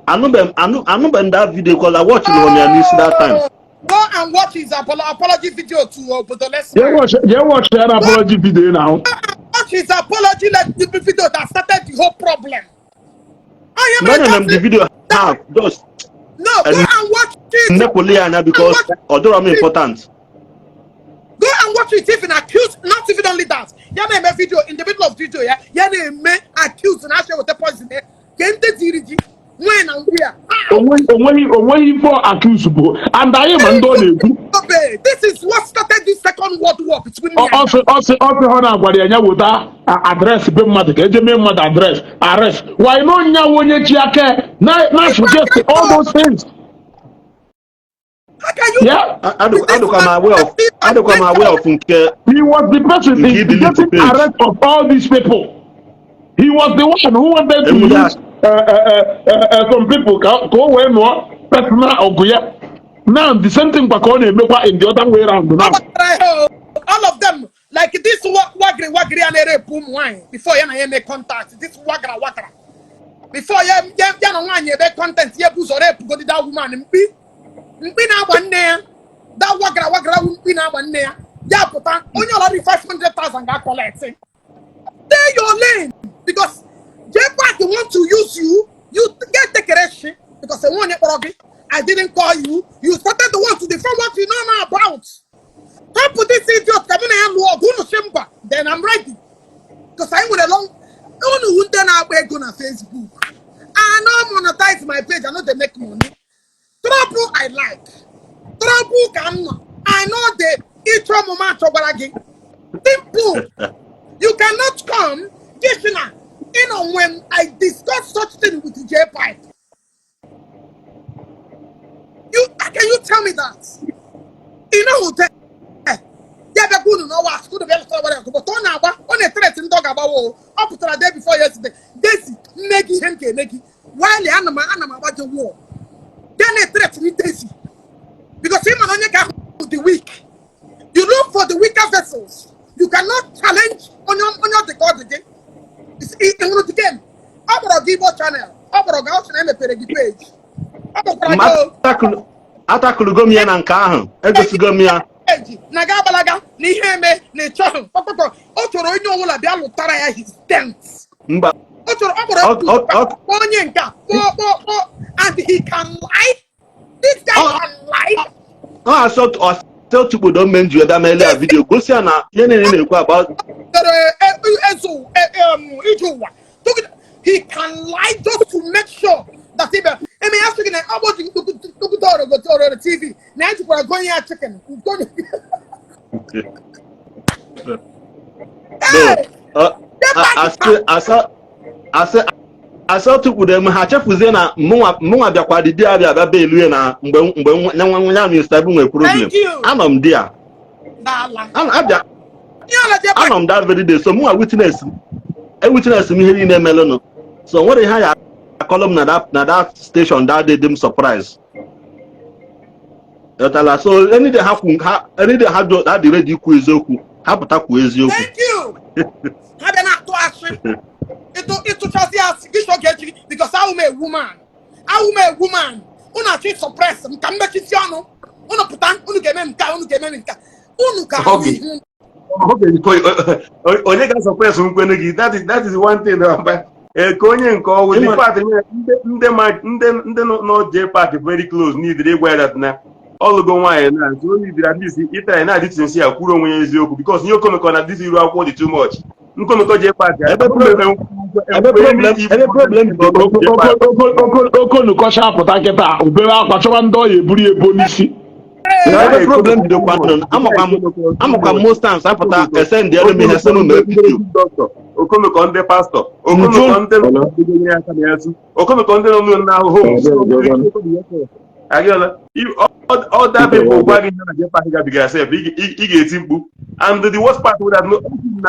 Speaker 6: Anụbeghị m that video because I watched it on ya n'isi that time.
Speaker 3: Go and watch his apology video to obodo
Speaker 1: Jee
Speaker 3: Lesman.
Speaker 1: watch, jee watch that apology video now.
Speaker 3: Go and watch his apology video that started the whole problem. I am
Speaker 6: Mgbe na m the video half just
Speaker 3: No, go and watch it.
Speaker 6: nnepụli ya anya because ọ dịrọ m important.
Speaker 3: Go and watch it. Even accuse, not even only that. Ya na-eme video in the middle of video ya, ya na-eme accuse na ashe weta poison ya. Ke ndị diri ji nwee na ngwu ya. How?
Speaker 1: Onweghị ife accuse bụ and anyị ma ndị ọ na-ekwu.
Speaker 3: Obe, this is what started this Second World War between me and
Speaker 1: Ọsị ọ na-agwara ya ya weta address be mmadụ ka eje mee mmadụ address arrest. Why no nya onye ji aka na suggest all those things?
Speaker 3: How can you
Speaker 1: Yeah.
Speaker 6: Adịkwa m aware of nke
Speaker 1: He was the person
Speaker 6: nke delete
Speaker 1: instigating
Speaker 6: page.
Speaker 1: Arrest of all these people. He was the one who wanted to
Speaker 6: Emude
Speaker 1: use some people ka o wee nụọ personal ọgụ ya. Now the same thing kwa ka ọ na-emekwa in the other way round now.
Speaker 3: All of them, like this wagri wagri a na-erepụ ụmụ nwaanyị before ya na ya eme contact, this wagra wagra, before ya na nwaanyị ebe content, ya bụ ụzọ repugodi that woman. Mkpi mkpi na-agba nne ya, that wagra wagra wu mkpi na-agba nne ya. Ya pụta onye ọla dị 500,000 ga-collect. Stay your lane, because JPAC want to use you. You get take because enwe onye kpọrọ gị. I didn't call you. You started the one to defend what you know now about. Hapụ this idiot ka mụ na ya lụọ ọgụ. Unu si mba, then I'm ready. Facebook. I no monetize my page. I no dey make money. Trouble I like. Trouble ka m nọ. I know the ịchọ ọmụma achọgbara gị. Simple. You cannot come. Gishina. When I discuss such thing with J Pipe. You how can you tell me that? You know who tell ya bịakwa unu n'ọwa asị unu bịa lụtara gbara but ọ na-agba, ọ na-ethreat ndị ọ ga-agbawa o. Ọ pụtara day before yesterday, Daisy, nne gị, ihe m ga-eme gị while ana m agbaje war ya na-ethreat ni Daisy because ị ma na onye ka ahụ the weak. You look for the weaker vessels. You cannot challenge onye ọ dị ka ọ dị gị. Ị hụrụ the game ọ kpọrọ gị Igbo channel, ọ kpọrọ gị, ọ sị na emepere gị page, ọ kpọkwara gị o.
Speaker 6: Atakụlụgo m ya na nke ahụ, egosigo m ya.
Speaker 3: Eji na ga agbalaga na ihe eme na ịchọghị kpọkpọkpọ. Ọ chọrọ onye ọbụla bịa lụtara ya his dent.
Speaker 6: Mba.
Speaker 3: Ọ chọrọ, ọ kpọrọ kpọọ onye nke a, kpọọ, kpọọ, kpọọ, and he can lie. This guy can lie.
Speaker 6: Ọ asị otukpodo mme m ji wee bịa meele ya video gosi ya na ihe niile na-ekwu about
Speaker 3: Tere ezu ije ụwa. He can lie just to make sure that he eme ya sị gị na ọ bụ nnukwute ọrọgote ọrọrọ TV na ejikwara gonye ya chicken.
Speaker 6: No, asị otukpodo eme ha chefuzie na mụnwa bịakwa dị di ya bịa bịa belue na mgbe nwa nwa ya Mr. Ibu nwere problem.
Speaker 3: Thank you.
Speaker 6: Anọ m di ya.
Speaker 3: N'ala.
Speaker 6: Abịa
Speaker 3: ihe ọla je.
Speaker 6: Anọ m that very day, so mụnwa witness, ewitness m ihe niile melụnụ, so nwere ihe ya akọlụ m na that station that day dị m surprise. Ghọtala? So any day ha kwu ha, any day ha ha dị ready ikwu eziokwu, ha pụta kwuo eziokwu.
Speaker 3: Thank you. Ha bịa na-atụ asị, ịtụchasị asị gị chọ ga-echi because ahụ m a woman, ahụ m a woman. Unu achọ ịsuppress m ka m mechisi ọnụ unu pụta, unu ga-eme m nke a, unu ga-eme m nke a, unu ka ahụ
Speaker 5: Oge.
Speaker 3: ihu.
Speaker 5: Oge onye ga-asuppress nkwenu gị? That is one thing that ka onye nke ọwụ the part ndị ndị nọ J Park very close need ịgwa ya that na ọlụgo nwaanyị na so o need at least ịtara ya na-adị sincere kwuru onwe ya eziokwu because ihe okomeko na dịsi iru akwụkwọ dị too much nkomeko J Park.
Speaker 6: Ebe problem bido
Speaker 1: Okonukọcha apụta kịta, obere akwa, chọba ndị ọya eburu ya ebo n'isi.
Speaker 6: Ebe problem bidokwa nụ, amakwa m most times apụta esend m ihe sị m mee video.
Speaker 5: Okomeko ndị pastọ, okomeko ndị nọ aka na ya, okomeko ndị nọ n'ụlọ na ahụhụ agịọla. Other people gwa gị ihe na J Park gabigara sef, ị ga-eti mkpu. And the worst part bụ that na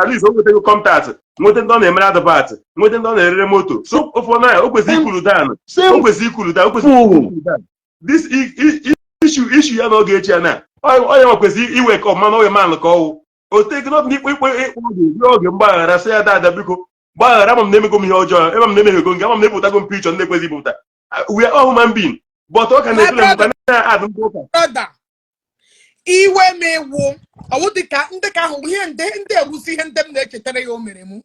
Speaker 5: at least o nwetago contact, nweta ndị ọ na-emere advert, nweta ndị ọ na-erere moto, so ụfọdụ ya o kwesịrị icool down, o kwesịrị icool down, o kwesịrị icool down. This issue ya n'oge echi ya na onye nwa kwesịrị iwe ka ọma na oge man ka ọwụ o take not ikpe ikpe ịkpọ oge oge mgbaghara, sị ya, "Dada, biko gbaghara, ama m na-emego m ihe ọjọọ, ema m na-emeghego nke, ama m na-ebupụtago m picture ndị ekwesịghị ibupụta. We are all human being." But ọ ka na-ekele mkpa na-adụ ndị ụka.
Speaker 3: Brother, iwe m ewu ọwụ dịka ndị ka ahụ ihe ndị ewusi ihe ndị m na-echetara ya o mere m.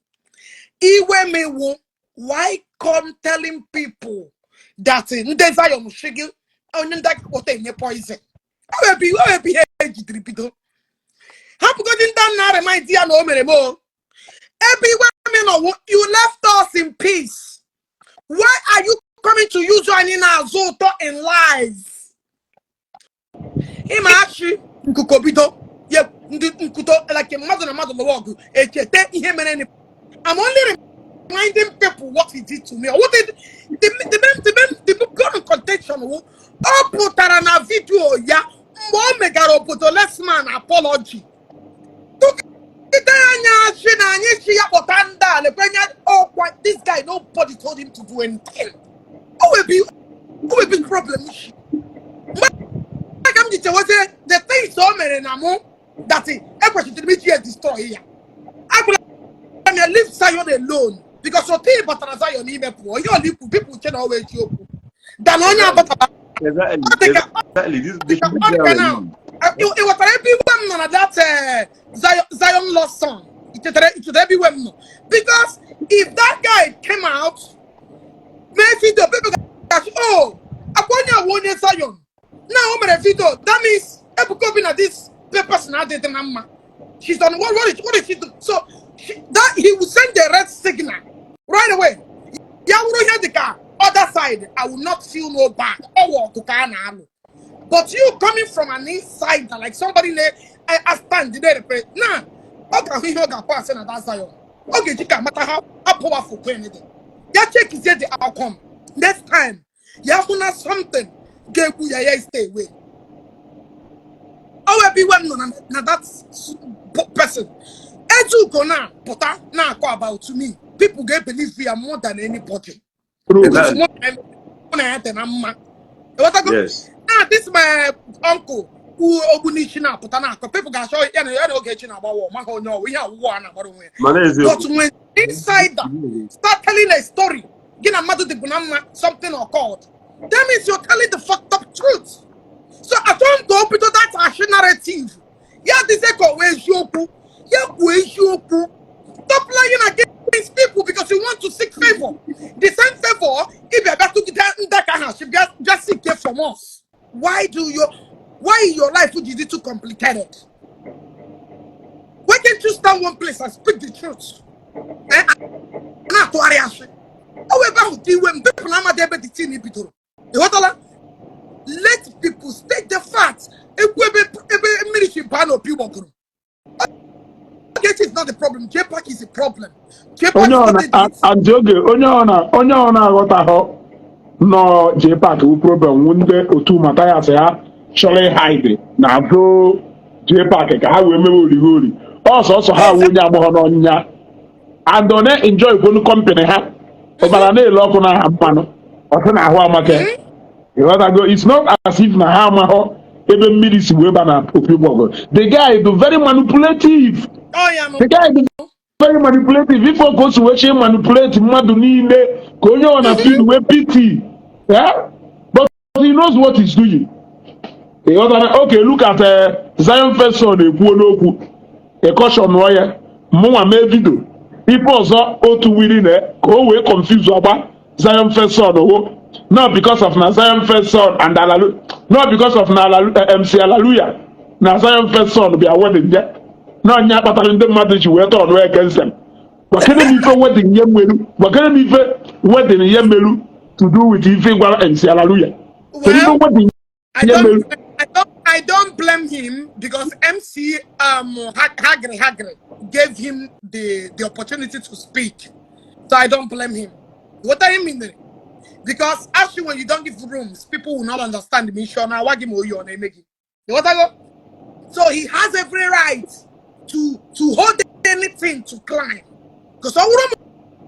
Speaker 3: Iwe m ewu, why come telling people that ndị Zion shigi onye ndị akpọta enye poison? O wee bụ ihe ejidere bido hapụgodi ndị a na-remind ya na o mere m o. Ebe iwe m nọ, you left us in peace. Why are you coming to use anyị na-azụ ụtọ in lies? Ịma achị nkuko bido ya ndị nkuto like mmadụ na mmadụ lụwa ọgụ, echeta ihe mere ni. I'm only reminding people what he did to me. What did the gun of contention wụ ọ pụtara na video ya mgbe o megara obodo Lesman apology, tụgide anya achị na anyị chi ya kpọta ndị a lekwenye ọkwa. This guy, nobody told him to do anything. O will be problem issue mgbe ka m ji chewezie the things o mere na mụ that ekwesịrị m iji ya destroy ya. Agwara m ya, "Leave Zion alone," because otu ị batara Zion ime pụọ ihe ọla ikwu people che na ọwa eziokwu dana onye abatara.
Speaker 5: Exactly.
Speaker 3: Ọ dịka now ị ghọtara ebe iwe m nọ na that Zion lost son. Ị chetara ebe iwe m nọ? Because if that guy came out mee video, people ga-asị, "Oh, akwa onye awa onye Zion." Now o mere video, that means Ebuka Obi na this person adịghị na mma. She's on what is she do? So she, that he will send the red signal right away. Ya wụrụ ihe dịka other side, I will not feel no bad. Ọwụ ọgụ ka a na-alụ. But you coming from an insider, like somebody na I stand there, na ọ ga-ahụ ihe ọ ga-akpọ asị na that Zion. Ọ ga-eji ka mata how powerful Queen dị. Ya chekizie the outcome. Next time, ya hụ na something ga-egbu ya, ya stay away. Ọ wee ebe iwe m nọ na that person. Ezugo na pụta na-akọ about me. People ga-ebelieve ya more than anybody.
Speaker 1: True.
Speaker 3: Because mụ na ya dị na mma. Ịghọtago?
Speaker 5: Yes.
Speaker 3: Ah, this my uncle who Ogbunichi na-apụta na-akọ. People ga-achọ ya na Ogechi na-agbawa maha onye ọwụ ihe awụwa a na-agbara onwe ya.
Speaker 5: Mana
Speaker 3: But
Speaker 5: eziokwu.
Speaker 3: when insider start telling a story, gị na mmadụ dịbụ na mma, something occurred. That means you're telling the fucked up truth. So achọrọ m ka o bido that ashi narrative. Ya dịzie ka ọ wee eziokwu. Ya kwuo eziokwu. Stop lying against people because you want to seek favor. The same favor, if you bịa tụgide ndị ka ha si bịa bịa seek it from us. Why your life is it too complicated? Why can't you stand one place and speak the truth? Eh? Na-atụgharị asị. Ọ wụ ebe ahụ ka iwe m, people amadị ebe the thing bidoro. Ị ghọtala? Let people state the facts. Ekwu ebe mmiri si baa n'opi gbọgụrụ. Ogechi is not the problem. JPAC is the problem. JPAC
Speaker 1: Onye ọ na
Speaker 3: started it.
Speaker 1: Aunty Oge, onye ọ na-aghọtaghọ nọ JPAC wu problem wu ndị otu Mathias ha chọrọ ịhide na azụ JPAC ka ha wee mewe origori ọsọsọ ha wu onye agbọghọ n'ọnyịnya and ọ na-enjoy kwonu company ha ọbara na-ele ọkụ n'aha mmanụ ọsị na ahụ amaka. Ịghọtago? It's not as if na ha amaghọ ebe mmiri si wee ba na opi ụgbọgụrụ. The guy dị very manipulative.
Speaker 3: Oh, yeah, no.
Speaker 1: The guy dị very manipulative. Ife ka o si wee chie manipulate mmadụ niile ka onye ọ na feel wee pity, yeah? But he knows what he's doing. Ịghọtara? Okay, look at Zion First Son ekwuo n'okwu ịkọshọnụọ ya mụnwa mee video ife ọzọ otu wiri na ka o wee confuse ọgba Zion First Son wo, not because of na Zion First Son and Alalu, not because of na Alalu, MC Hallelujah na Zion First Son bịa wedding ya na ọnya kpatara ndị mmadụ ji wee turn against them. Gwakere m ife wedding ya meru, gwakere m ife wedding ya meru to do with ife gwara MC Hallelujah. Kedu ife
Speaker 3: Well,
Speaker 1: wedding
Speaker 3: I
Speaker 1: ya
Speaker 3: don't,
Speaker 1: meru?
Speaker 3: I don't blame him because MC Hagri Hagri gave him the opportunity to speak, so I don't blame him. What I mean, because actually when you don't give rooms, people will not understand the mission. Now, what give me your name again? You what I go? So he has every right to hold anything to climb. Because ọ bụrụ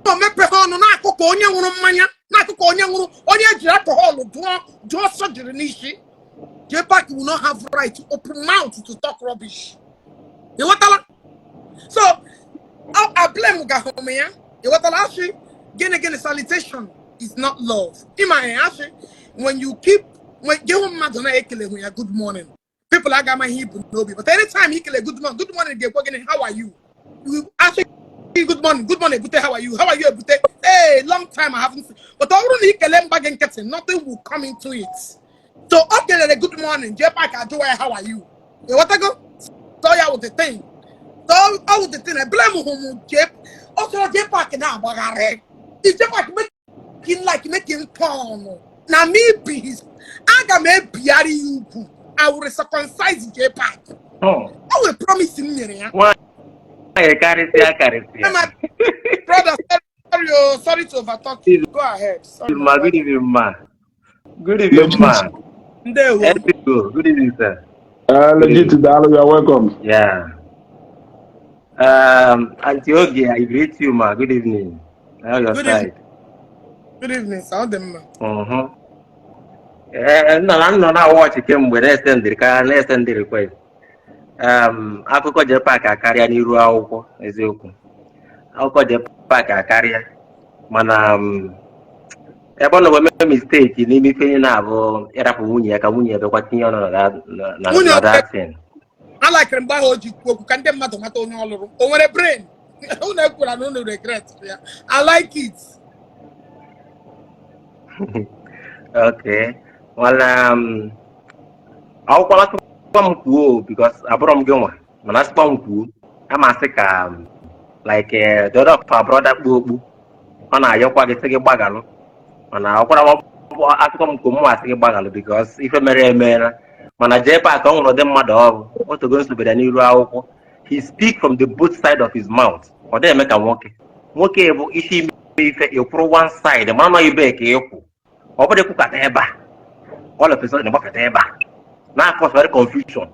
Speaker 3: ma o mepee ọnụ na-akụ ka onye ṅụrụ mmanya na-akụ ka onye ṅụrụ onye ejiri alcohol dụọ dụọ surgery n'isi, JPAC will not have right to open mouth to talk rubbish. You ghọtala? So I blame gahome ya. You ghọtala? Asị gịnị gịnị, salutation is not love. Ịma ya asị when you keep when gị hụ mmadụ na-ekele hụ ya good morning, people aga ama ihe ibu n'obi. But anytime ikele good morning, good morning ga-ekwe gịnị, how are you? You asị good morning, good morning ebute how are you, how are you ebute hey, long time I haven't seen. But ọ bụrụ na ikele mgba gị nkịtị, nothing will come into it. So o kelere good morning, JPAC ajụwa ya how are you. Ịghọtago? So ya wụ the thing. So ọ wụ the thing. I blame him. J ọ chọrọ JPAC na-agbagharị. If JPAC make him like make him turn na me be his, aga m ebigharị ya ugwu. I will circumcise JPAC.
Speaker 7: Oh,
Speaker 3: Ọ wee promise m nyere ya.
Speaker 7: Nwaanyị karịsịa karịsịa.
Speaker 3: My brother, sorry, sorry, oh, sorry to overtalk you. Go ahead. Sorry, my
Speaker 7: Ma, good
Speaker 3: brother.
Speaker 7: evening, ma. Good evening,
Speaker 1: Legit.
Speaker 7: Ma.
Speaker 3: Ndewo.
Speaker 7: Ethical. Good evening, sir. Good
Speaker 1: Legit,
Speaker 7: evening.
Speaker 1: daalụ, you are welcome.
Speaker 7: Yeah. Auntie Oge, I greet you, ma. Good evening. How your
Speaker 3: Good evening.
Speaker 7: side?
Speaker 3: Good evening, sir. Ọ dị mma.
Speaker 7: Eh, nọ na nọ na watch kemgbe na-esendịrị ka na-esendị request. Akụkọ JPAC akarịa n'iru akwụkwọ eziokwu. Akụkọ JPAC akarịa mana ebe ọ nọ wee mee mistake n'ime ife niile na-abụ ịrapụ nwunye ya ka nwunye ya bịakwa tinye ọnụ na
Speaker 3: Nwunye
Speaker 7: na that thing.
Speaker 3: Alakịrị mgbe ahụ o ji kwuo okwu ka ndị mmadụ mata onye ọ lụrụ. O nwere brain. Unu ekwura na unu regret ya. I like it.
Speaker 7: Okay. Mana akwụkwọ asịkwa m kwuo because abụrọ m gị nwa mana asịkwa m kwuo ama asị ka like the other of our brother kpu okpu Ọ na-ayọkwa gị sị gị gbaghalụ, mana ọkwara akụkọ m nke mụ asị gị gbaghalụ because ife mere emeela. Mana JPAC, ọ nwere ụdị mmadụ ọrụ otogo nsobere n'iru akwụkwọ. He speak from the both side of his mouth. Ọ dịghị eme ka nwoke nwoke bụ isi ime ife ịkwụrụ one side, mara nọ ibe ka ịkwụ. Ọ bụrụ ịkwụkata ebe a, all of a sudden gbafeta ebe a na-akọsịrị confusion.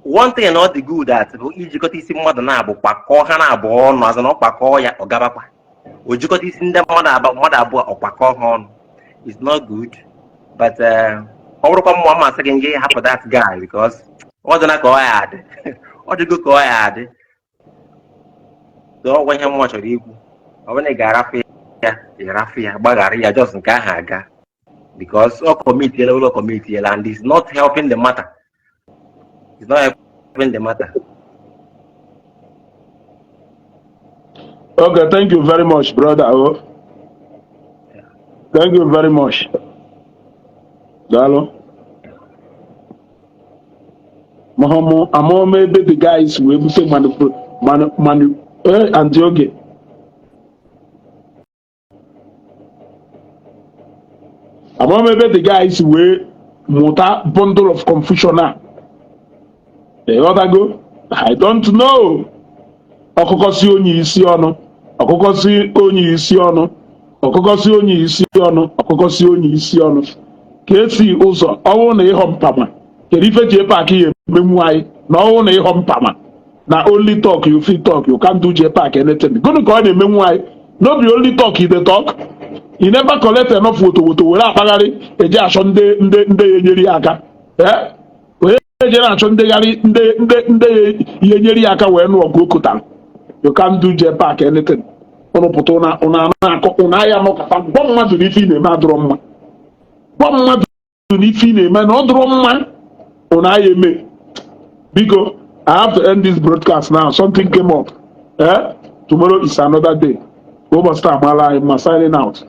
Speaker 7: One thing na ọ dị good at bụ ijikọta isi mmadụ na-abụ, kpakọọ ha na-abụ ọnụ, azụ na ọ kpakọọ ya, ọ gabakwa. O jikọta isi ndị mmadụ abụọ, mmadụ abụọ, ọ kpakọọ ha ọnụ. It's not good, but ọ bụrụkwa mmụọ mmasị gị, nje hapụ that guy because ọ dịna ka ọ ya adị, ọ dịgo ka ọ ya adị. So ọ gwa ihe mmụọ chọrọ ikwu, ọ bụrụ na ị ga-arafụ ya, ịrafụ ya, gbaghara ya, just nke ahụ aga, because ọ commitiela ụlọ, commitiela, and it's not helping the matter. It's not helping the matter.
Speaker 1: Okay, thank you very much, brother. Oh, thank you very much. Daalụ. Mahọmụ amụma ebe the guys wee bute manu manu manu anti oge. Amụma ebe the guys wee mụta bundle of confusion a. Ịghọtago? I don't know. Ọkụkọ si onye isi ọnụ, ọkụkọ si onye isi ọnụ, ọkụkọ si onye isi ọnụ, ọkụkọ si onye isi ọnụ. Ka esi ụzọ ọnwụ na ịghọ mpama, kedu ife JPAC ya emenwu anyị na ọnwụ na ịghọ mpama na only talk you fit talk, you can't do JPAC anything. Gịnị ka ọ na-emenwu anyị? No be only talk you dey talk. You never collect enough woto woto were akpagharị eje achọ ndị ndị ndị ya enyere ya aka. Wee eje na-achọ ndegharị ndị ndị ndị ya enyere ya aka wee nụ ọgụ okotara. You can't do JPAC anything. Ụnụ pụta ụna ụna na-akọ ụna ahịa nọkọta, gwa mmadụ na ife ị na-eme adịrọ mma, gwa mmadụ na ife ị na-eme na ọ dịrọ mma, ụna ahịa eme. Biko, I have to end this broadcast now. Something came up. Tomorrow is another day. Ụbọchị taa amaala anyị mma. Signing out.